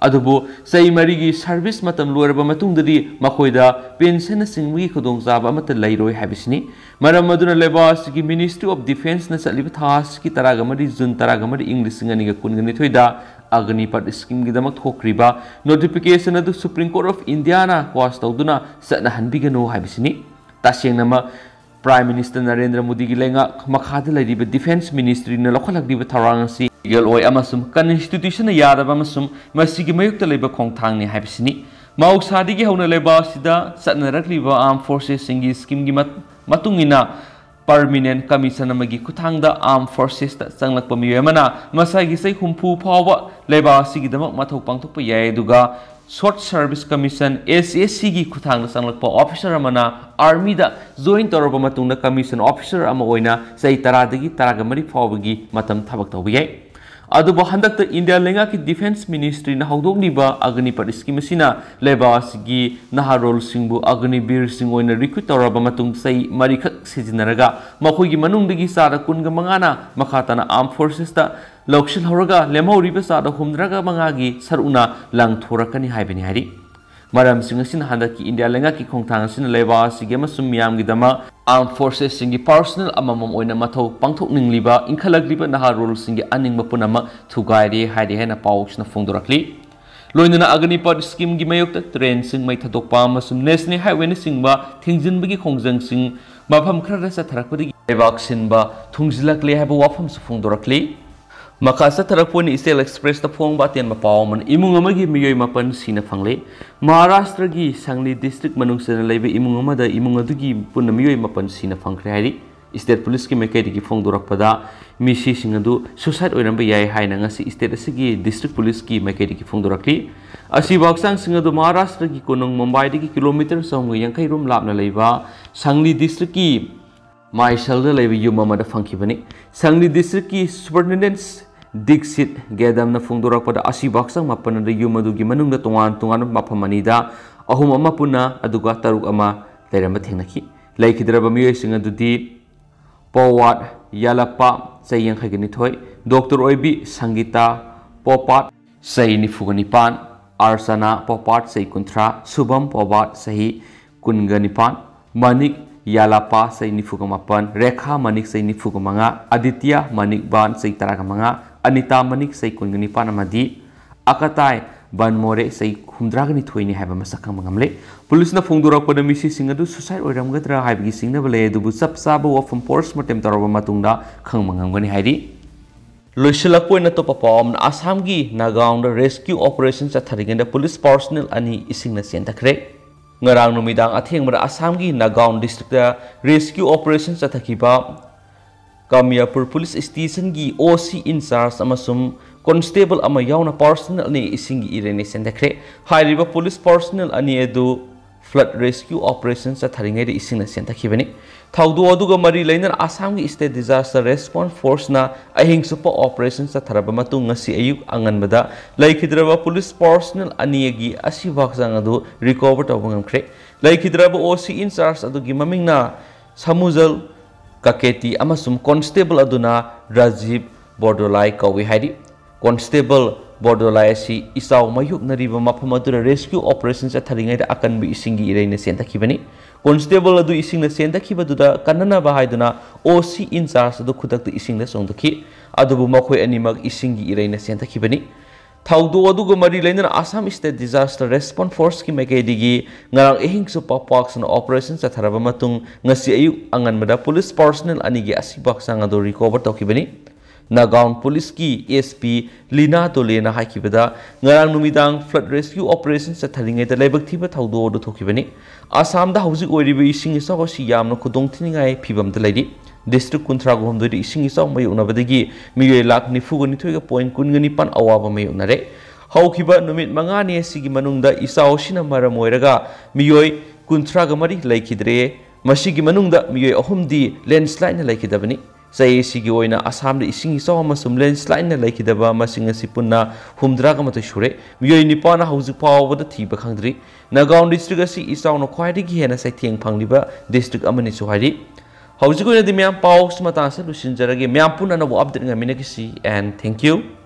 ꯑꯗꯨꯕꯨ ꯆꯍꯤ ꯃꯔꯤꯒꯤ service ꯃꯇꯝ ꯂꯣꯏꯔꯕ ꯃꯇꯨꯡꯗꯗꯤ ꯃꯈꯣꯏꯗ pensionꯅꯆꯤꯡꯕꯒꯤ ꯈꯨꯗꯣꯡꯆꯥꯕ ꯑꯃꯠꯇ ꯂꯩꯔꯣꯏ ꯍꯥꯏꯕꯁꯤꯅꯤ꯫ ꯃꯔꯝ ꯑꯗꯨꯅ ꯂꯩꯕꯥꯛ ꯑꯁꯤꯒꯤ Ministry of Defenceꯅ ꯆꯠꯂꯤꯕ ꯊꯥ ꯑꯁꯤꯒꯤ ꯇꯔꯥꯒ ꯃꯔꯤ, ꯖꯨꯟ ꯇꯔꯥꯒ ꯃꯔꯤ, ꯏꯪ ꯂꯤꯁꯤꯡ ꯑꯅꯤꯒ ꯀꯨꯟꯒ ꯅꯤꯊꯣꯏꯗ ꯑꯒꯅꯤꯄꯠ schemeꯒꯤꯗꯃꯛ ꯊꯣꯛꯈ꯭ꯔꯤꯕ notification ꯑꯗꯨ Supreme Court of Indiaꯅ quash ꯇꯧꯗꯨꯅ ꯆꯠꯅꯍꯟꯕꯤꯒꯅꯨ ꯍꯥꯏꯕꯁꯤꯅꯤ꯫ ꯇꯁꯦꯡꯅꯃꯛ Prime Minister ꯅꯔꯦꯟꯗ꯭ꯔ ꯃꯣꯗꯤꯒꯤ ꯂꯩꯉꯥꯛ ꯃꯈꯥꯗ ꯂꯩꯔꯤꯕ Defence Ministryꯅ ꯂꯧꯈꯠꯂꯛꯂꯤꯕ ꯊꯧꯔꯥꯡ ꯑꯁꯤ legal ꯑꯣꯏ ꯑꯃꯁꯨꯡ constitutionꯅ ꯌꯥꯗꯕ ꯑꯃꯁꯨꯡ ꯃꯁꯤꯒꯤ ꯃꯥꯌꯣꯛꯇ ꯂꯩꯕ ꯈꯣꯡꯊꯥꯡꯅꯤ ꯍꯥꯏꯕꯁꯤꯅꯤ꯫ ꯃꯍꯧꯁꯥꯗꯒꯤ ꯍꯧꯅ ꯂꯩꯕꯥꯛ ꯑꯁꯤꯗ ꯆꯠꯅꯔꯛꯂꯤꯕ armed forcesꯁꯤꯡꯒꯤ schemeꯒꯤ ꯃꯠ-, ꯃꯇꯨꯡ ꯏꯟꯅ permanent commission ꯑꯃꯒꯤ ꯈꯨꯠꯊꯥꯡꯗ armed forcesꯇ ꯆꯪꯂꯛꯄ ꯃꯤꯑꯣꯏ ꯑꯃꯅ ꯃꯁꯥꯒꯤ ꯆꯍꯤ ꯍꯨꯝꯐꯨ ꯐꯥꯎꯕ ꯂꯩꯕꯥꯛ ꯑꯁꯤꯒꯤꯗꯃꯛ ꯃꯊꯧ ꯄꯥꯡꯊꯣꯛꯄ ꯌꯥꯏ, ꯑꯗꯨꯒ Short Service Commission, S S Cꯒꯤ ꯈꯨꯠꯊꯥꯡꯗ ꯆꯪꯂꯛꯄ officer ꯑꯃꯅ armyꯗ join ꯇꯧꯔꯕ ꯃꯇꯨꯡꯗ commission officer ꯑꯃ ꯑꯣꯏꯅ ꯆꯍꯤ ꯇꯔꯥꯗꯒꯤ ꯇꯔꯥꯒ ꯃꯔꯤ ꯐꯥꯎꯕꯒꯤ ꯃꯇꯝ ꯊꯕꯛ ꯇꯧꯕ ꯌꯥꯏ꯫ ꯑꯗꯨꯕꯨ ꯍꯟꯗꯛꯇ ꯏꯟꯗꯤꯌꯥ ꯂꯩꯉꯥꯛꯀꯤ Defence Ministryꯅ ꯍꯧꯗꯣꯛꯂꯤꯕ ꯑꯒꯅꯤꯄꯠ scheme ꯑꯁꯤꯅ ꯂꯩꯕꯥꯛ ꯑꯁꯤꯒꯤ ꯅꯍꯥꯔꯣꯜꯁꯤꯡꯕꯨ ꯑꯒꯅꯤꯕꯤꯔꯁꯤꯡ ꯑꯣꯏꯅ recruit ꯇꯧꯔꯕ ꯃꯇꯨꯡ ꯆꯍꯤ ꯃꯔꯤꯈꯛ ꯁꯤꯖꯤꯟꯅꯔꯒ ꯃꯈꯣꯏꯒꯤ ꯃꯅꯨꯡꯗꯒꯤ ꯆꯥꯗ ꯀꯨꯟꯒ ꯃꯉꯥꯅ ꯃꯈꯥ ꯇꯥꯅ armed forcesꯇ ꯂꯧꯁꯤꯜꯍꯧꯔꯒ ꯂꯦꯝꯍꯧꯔꯤꯕ ꯆꯥꯗ ꯍꯨꯝꯗ꯭ꯔꯥꯒ ꯃꯉꯥꯒꯤ ꯁꯔꯨꯛꯅ ꯂꯪꯊꯣꯔꯛꯀꯅꯤ ꯍꯥꯏꯕꯅꯤ ꯍꯥꯏꯔꯤ꯫ ꯃꯔꯝꯁꯤꯡ ꯑꯁꯤꯅ ꯍꯟꯗꯛꯀꯤ ꯏꯟꯗꯤꯌꯥ ꯂꯩꯉꯥꯛꯀꯤ ꯈꯣꯡꯊꯥꯡ ꯑꯁꯤꯅ ꯂꯩꯕꯥꯛ ꯑꯁꯤꯒꯤ ꯑꯃꯁꯨꯡ ꯃꯤꯌꯥꯝꯒꯤꯗꯃꯛ armed forcesꯁꯤꯡꯒꯤ personnel ꯑꯃꯃꯝ ꯑꯣꯏꯅ ꯃꯊꯧ ꯄꯥꯡꯊꯣꯛꯅꯤꯡꯂꯤꯕ ꯏꯟꯈꯠꯂꯛꯂꯤꯕ ꯅꯍꯥꯔꯣꯜꯁꯤꯡꯒꯤ ꯑꯅꯤꯡꯕ ꯄꯨꯝꯅꯃꯛ ꯊꯨꯒꯥꯏꯔꯦ ꯍꯥꯏꯔꯤ ꯍꯥꯏꯅ ꯄꯥꯎꯁꯤꯅ ꯐꯣꯡꯗꯣꯔꯛꯂꯤ꯫ ꯂꯣꯏꯅꯅ ꯑꯒꯅꯤꯄꯥꯠ schemeꯒꯤ ꯃꯥꯌꯣꯛꯇ trainꯁꯤꯡ ꯃꯩ ꯊꯥꯗꯣꯛꯄ ꯑꯃꯁꯨꯡ national highwayꯅꯆꯤꯡꯕ ꯊꯤꯡꯖꯤꯟꯕꯒꯤ ꯈꯣꯡꯖꯪꯁꯤꯡ ꯃꯐꯝ ꯈꯔꯗ ꯆꯠꯊꯔꯛꯄꯗꯒꯤ ꯂꯩꯕꯥꯛ ꯁꯤꯟꯕ ꯊꯨꯡꯖꯤꯜꯂꯛꯂꯦ ꯍꯥꯏꯕ ꯋꯥꯐꯝꯁꯨ ꯐꯣꯡꯗꯣꯔꯛꯂꯤ꯫ ꯃꯈꯥ ꯆꯠꯊꯔꯛꯄ ꯑꯣꯏꯅ State Expressꯇ ꯐꯣꯡꯕ ꯑꯇꯦꯟꯕ ꯄꯥꯎ ꯑꯃꯅ, ꯏꯃꯨꯡ ꯑꯃꯒꯤ ꯃꯤꯑꯣꯏ ꯃꯥꯄꯟ ꯁꯤꯅ ꯐꯪꯂꯦ꯫ ꯃꯍꯥꯔꯥꯁꯇ꯭ꯔꯒꯤ ꯁꯪꯂꯤ district ꯃꯅꯨꯡ ꯆꯟꯅ ꯂꯩꯕ ꯏꯃꯨꯡ ꯑꯃꯗ ꯏꯃꯨꯡ ꯑꯗꯨꯒꯤ ꯄꯨꯟꯅ ꯃꯤꯑꯣꯏ ꯃꯥꯄꯟ ꯁꯤꯅ ꯐꯪꯈ꯭ꯔꯦ ꯍꯥꯏꯔꯤ꯫ State Policeꯀꯤ ꯃꯥꯏꯀꯩꯗꯒꯤ ꯐꯣꯡꯗꯣꯔꯛꯄꯗ, ꯃꯤꯁꯤꯁꯤꯡ ꯑꯗꯨ suicide ꯑꯣꯏꯔꯝꯕ ꯌꯥꯏ ꯍꯥꯏꯅ ꯉꯁꯤ state ꯑꯁꯤꯒꯤ district policeꯀꯤ ꯃꯥꯏꯀꯩꯗꯒꯤ ꯐꯣꯡꯗꯣꯔꯛꯂꯤ꯫ ꯑꯁꯤꯕ ꯍꯛꯆꯥꯡꯁꯤꯡ ꯑꯗꯨ ꯃꯍꯥꯔꯥꯁꯇ꯭ꯔꯒꯤ ꯀꯣꯅꯨꯡ ꯃꯨꯝꯕꯥꯏꯗꯒꯤ kilometre ꯆꯍꯨꯝꯒ ꯌꯥꯡꯈꯩ ꯔꯣꯝ ꯂꯥꯞꯅ ꯂꯩꯕ ꯁꯪꯂꯤ districtꯀꯤ ꯃꯥꯏꯁꯜꯗ ꯂꯩꯕ ꯌꯨꯝ ꯑꯃꯗ ꯐꯪꯈꯤꯕꯅꯤ꯫ ꯁꯪꯂꯤ districtꯀꯤ Superintendent ꯗꯤꯛꯁꯤꯠ ꯒꯦꯗꯝꯅ ꯐꯣꯡꯗꯣꯔꯛꯄꯗ, ꯑꯁꯤꯕ ꯍꯛꯆꯥꯡ ꯃꯥꯄꯟ ꯑꯗꯨ ꯌꯨꯝ ꯑꯗꯨꯒꯤ ꯃꯅꯨꯡꯗ ꯇꯣꯉꯥꯟ ꯇꯣꯉꯥꯟꯕ ꯃꯐꯝ ꯑꯅꯤꯗ, ꯑꯍꯨꯝ ꯑꯃ ꯄꯨꯟꯅ ꯑꯗꯨꯒ ꯇꯔꯨꯛ ꯑꯃ ꯂꯩꯔꯝꯕ ꯊꯦꯡꯅꯈꯤ꯫ ꯂꯩꯈꯤꯗ꯭ꯔꯕ ꯃꯤꯑꯣꯏꯁꯤꯡ ꯑꯗꯨꯗꯤ ꯄꯣꯋꯥꯠ ꯌꯥꯂꯞꯄꯥ, ꯆꯍꯤ ꯌꯥꯡꯈꯩꯒ ꯅꯤꯊꯣꯏ, ꯗꯣꯛꯇꯔ ꯑꯣꯏꯕꯤ ꯁꯪꯒꯤꯇꯥ ꯄꯣꯄꯥꯠ, ꯆꯍꯤ ꯅꯤꯐꯨꯒ ꯅꯤꯄꯥꯟ, ꯑꯥꯔꯆꯅꯥ ꯄꯣꯄꯥꯠ, ꯆꯍꯤ ꯀꯨꯟꯊ꯭ꯔꯥ, ꯁꯨꯚꯝ ꯄꯣꯄꯥꯠ, ꯆꯍꯤ ꯀꯨꯟꯒ ꯅꯤꯄꯥꯟ, ꯃꯅꯤꯛ ꯌꯥꯂꯥꯄꯥ, ꯆꯍꯤ ꯅꯤꯐꯨꯒ ꯃꯥꯄꯟ, ꯔꯦꯈꯥ ꯃꯅꯤꯛ, ꯆꯍꯤ ꯅꯤꯐꯨꯒ ꯃꯉꯥ, ꯑꯗꯤꯇ꯭ꯌ ꯃꯅꯤꯛ ꯕꯥꯟ, ꯆꯍꯤ ꯇꯔꯥꯒ ꯃꯉꯥ, ꯑꯅꯤꯇꯥ ꯃꯅꯤꯛ, ꯆꯍꯤ ꯀꯨꯟꯒ ꯅꯤꯄꯥꯟ, ꯑꯃꯗꯤ ꯑꯀꯇꯥꯏ ꯕꯟꯃꯣꯔꯦ, ꯆꯍꯤ ꯍꯨꯝꯗ꯭ꯔꯥꯒ ꯅꯤꯊꯣꯏꯅꯤ ꯍꯥꯏꯕ ꯃꯁꯛ ꯈꯪꯕ ꯉꯝꯂꯦ꯫ ꯄꯨꯂꯤꯁꯅ ꯐꯣꯡꯗꯣꯔꯛꯄꯗ, ꯃꯤꯁꯤꯁꯤꯡ ꯑꯗꯨ suicide ꯑꯣꯏꯔꯝꯒꯗ꯭ꯔꯥ ꯍꯥꯏꯕꯒꯤ ꯆꯤꯡꯅꯕ ꯂꯩ, ꯑꯗꯨꯕꯨ ꯆꯞ ꯆꯥꯕ ꯋꯥꯐꯝ post mortem ꯇꯧꯔꯕ ꯃꯇꯨꯡꯗ ꯈꯪꯕ ꯉꯝꯒꯅꯤ ꯍꯥꯏꯔꯤ꯫ ꯂꯣꯏꯁꯤꯜꯂꯛꯄ ꯑꯣꯏꯅ ꯑꯇꯣꯞꯄ ꯄꯥꯎ ꯑꯃꯅ, ꯑꯁꯥꯝꯒꯤ ꯅꯥꯒꯥꯎꯟꯗ rescue operation ꯆꯠꯊꯔꯤꯉꯩꯗ ꯄꯨꯂꯤꯁ personnel ꯑꯅꯤ ꯏꯁꯤꯡꯅ ꯆꯦꯟꯊꯈ꯭ꯔꯦ꯫ ꯉꯔꯥꯡ ꯅꯨꯃꯤꯗꯥꯡ ꯑꯊꯦꯡꯕꯗ ꯑꯁꯥꯝꯒꯤ ꯅꯥꯒꯥꯎꯟ districtꯇ rescue operation ꯆꯠꯊꯈꯤꯕ ꯀꯥꯃꯤꯌꯥꯄꯨꯔ ꯄꯨꯂꯤꯁ stationꯒꯤ OC in charge ꯑꯃꯁꯨꯡ constable ꯑꯃ ꯌꯥꯎꯅ personnel ꯑꯅꯤ ꯏꯁꯤꯡꯒꯤ ꯏꯔꯩꯅ ꯆꯦꯟꯊꯈ꯭ꯔꯦ꯫ ꯍꯥꯏꯔꯤꯕ ꯄꯨꯂꯤꯁ personnel ꯑꯅꯤ ꯑꯗꯨ flood rescue operation ꯆꯠꯊꯔꯤꯉꯩꯗ ꯏꯁꯤꯡꯅ ꯆꯦꯟꯊꯈꯤꯕꯅꯤ꯫ ꯊꯧꯗꯣꯛ ꯑꯗꯨꯒ ꯃꯔꯤ ꯂꯩꯅꯅ ꯑꯁꯥꯝꯒꯤ State Disaster Response Forceꯅ ꯑꯍꯤꯡ ꯆꯨꯞꯄ operation ꯆꯠꯊꯔꯕ ꯃꯇꯨꯡ, ꯉꯁꯤ ꯑꯌꯨꯛ ꯑꯉꯟꯕꯗ ꯂꯩꯈꯤꯗ꯭ꯔꯕ ꯄꯨꯂꯤꯁ personnel ꯑꯅꯤꯒꯤ ꯑꯁꯤꯕ ꯍꯛꯆꯥꯡ ꯑꯗꯨ recover ꯇꯧꯕ ꯉꯝꯈ꯭ꯔꯦ꯫ ꯂꯩꯈꯤꯗ꯭ꯔꯕ OC in charge ꯑꯗꯨꯒꯤ ꯃꯃꯤꯡꯅ ꯁꯃꯨꯖꯜ ꯀꯀꯦꯇꯤ ꯑꯃꯁꯨꯡ constable ꯑꯗꯨꯅ ꯔꯥꯖꯤꯕ ꯕꯣꯔꯗꯣꯂꯥꯏ ꯀꯧꯏ ꯍꯥꯏꯔꯤ꯫ Constable ꯕꯣꯔꯗꯣꯂꯥꯏ ꯑꯁꯤ ꯏꯆꯥꯎ ꯃꯥꯌꯣꯛꯅꯔꯤꯕ ꯃꯐꯝ ꯑꯗꯨꯗ rescue operation ꯆꯠꯊꯔꯤꯉꯩꯗ ꯑꯀꯟꯕ ꯏꯁꯤꯡꯒꯤ ꯏꯔꯩꯅ ꯆꯦꯟꯊꯈꯤꯕꯅꯤ꯫ Constable ꯑꯗꯨ ꯏꯁꯤꯡꯅ ꯆꯦꯟꯊꯈꯤꯕꯗꯨꯗ ꯀꯟꯅꯅꯕ ꯍꯥꯏꯗꯨꯅ O C in charge ꯑꯗꯨ ꯈꯨꯗꯛꯇ ꯏꯁꯤꯡꯗ ꯆꯣꯡꯊꯈꯤ꯫ ꯑꯗꯨꯕꯨ ꯃꯈꯣꯏ ꯑꯅꯤꯃꯛ ꯏꯁꯤꯡꯒꯤ ꯏꯔꯩꯅ ꯆꯦꯟꯊꯈꯤꯕꯅꯤ꯫ ꯊꯧꯗꯣꯛ ꯑꯗꯨꯒ ꯃꯔꯤ ꯂꯩꯅꯅ Assam State Disaster Response Force ꯀꯤ ꯃꯥꯏꯀꯩꯗꯒꯤ ꯉꯔꯥꯡ ꯑꯍꯤꯡ ꯆꯨꯞꯄ ꯄꯥꯛ ꯁꯟꯅ operation ꯆꯠꯊꯔꯕ ꯃꯇꯨꯡ, ꯉꯁꯤ ꯑꯌꯨꯛ ꯑꯉꯟꯕꯗ police personnel ꯑꯅꯤꯒꯤ ꯑꯁꯤꯕ ꯍꯛꯆꯥꯡ ꯑꯗꯨ recover ꯇꯧꯈꯤꯕꯅꯤ꯫ Nagaon Police ꯀꯤ S P ꯂꯤꯅꯥ ꯗꯣꯂꯦꯅ ꯍꯥꯏꯈꯤꯕꯗ, ꯉꯔꯥꯡ ꯅꯨꯃꯤꯗꯥꯡ flood rescue operation ꯆꯠꯊꯔꯤꯉꯩꯗ ꯂꯥꯏꯕꯛ ꯊꯤꯕ ꯊꯧꯗꯣꯛ ꯑꯗꯨ ꯊꯣꯛꯈꯤꯕꯅꯤ꯫ ꯑꯁꯥꯝꯗ ꯍꯧꯖꯤꯛ ꯑꯣꯏꯔꯤꯕ ꯏꯁꯤꯡ ꯏꯆꯥꯎ ꯑꯁꯤ ꯌꯥꯝꯅ ꯈꯨꯗꯣꯡꯊꯤꯅꯤꯡꯉꯥꯏ ꯐꯤꯕꯝꯗ ꯂꯩꯔꯤ꯫ District ꯀꯨꯟꯊ꯭ꯔꯥꯒ ꯍꯨꯝꯗꯣꯏꯗ ꯏꯁꯤꯡ ꯏꯆꯥꯎ ꯃꯥꯌꯣꯛꯅꯕꯗꯒꯤ ꯃꯤꯑꯣꯏ ꯂꯥꯈ ꯅꯤꯐꯨꯒ ꯅꯤꯊꯣꯏꯒ point ꯀꯨꯟꯒ ꯅꯤꯄꯥꯟ ꯑꯋꯥꯕ ꯃꯥꯌꯣꯛꯅꯔꯦ꯫ ꯍꯧꯈꯤꯕ ꯅꯨꯃꯤꯠ ꯃꯉꯥꯅꯤ ꯑꯁꯤꯒꯤ ꯃꯅꯨꯡꯗ ꯏꯆꯥꯎ ꯑꯁꯤꯅ ꯃꯔꯝ ꯑꯣꯏꯔꯒ ꯃꯤꯑꯣꯏ ꯀꯨꯟꯊ꯭ꯔꯥꯒ ꯃꯔꯤ ꯂꯩꯈꯤꯗ꯭ꯔꯦ꯫ ꯃꯁꯤꯒꯤ ꯃꯅꯨꯡꯗ ꯃꯤꯑꯣꯏ ꯑꯍꯨꯝꯗꯤ landslide ꯅ ꯂꯩꯈꯤꯗꯕꯅꯤ꯫ ꯆꯍꯤ ꯑꯁꯤꯒꯤ ꯑꯣꯏꯅ ꯑꯁꯥꯝꯗ ꯏꯁꯤꯡ ꯏꯆꯥꯎ ꯑꯃꯁꯨꯡ landslide ꯅ ꯂꯩꯈꯤꯗꯕ ꯃꯁꯤꯡ ꯑꯁꯤ ꯄꯨꯟꯅ ꯍꯨꯝꯗ꯭ꯔꯥꯒ ꯃꯥꯊꯣꯏ ꯁꯨꯔꯦ꯫ ꯃꯤꯑꯣꯏ ꯅꯤꯄꯥꯟꯅ ꯍꯧꯖꯤꯛ ꯐꯥꯎꯕꯗ ꯊꯤꯕ ꯈꯪꯗ꯭ꯔꯤ꯫ Nagaon District ꯑꯁꯤ ꯏꯆꯥꯎꯅ ꯈ꯭ꯋꯥꯏꯗꯒꯤ ꯍꯦꯟꯅ ꯆꯩꯊꯦꯡ ꯐꯪꯂꯤꯕ district ꯑꯃꯅꯤꯁꯨ ꯍꯥꯏꯔꯤ꯫ ꯍꯧꯖꯤꯛ ꯑꯣꯏꯅꯗꯤ ꯃꯌꯥꯝ ꯄꯥꯎꯁꯤ ꯃꯇꯥꯡꯁꯤꯗ ꯂꯣꯏꯁꯤꯟꯖꯔꯒꯦ꯫ ꯃꯌꯥꯝ ꯄꯨꯟꯅ ꯑꯅꯧꯕ update ꯉꯥꯏꯃꯤꯟꯅꯈꯤꯁꯤ, and thank you꯫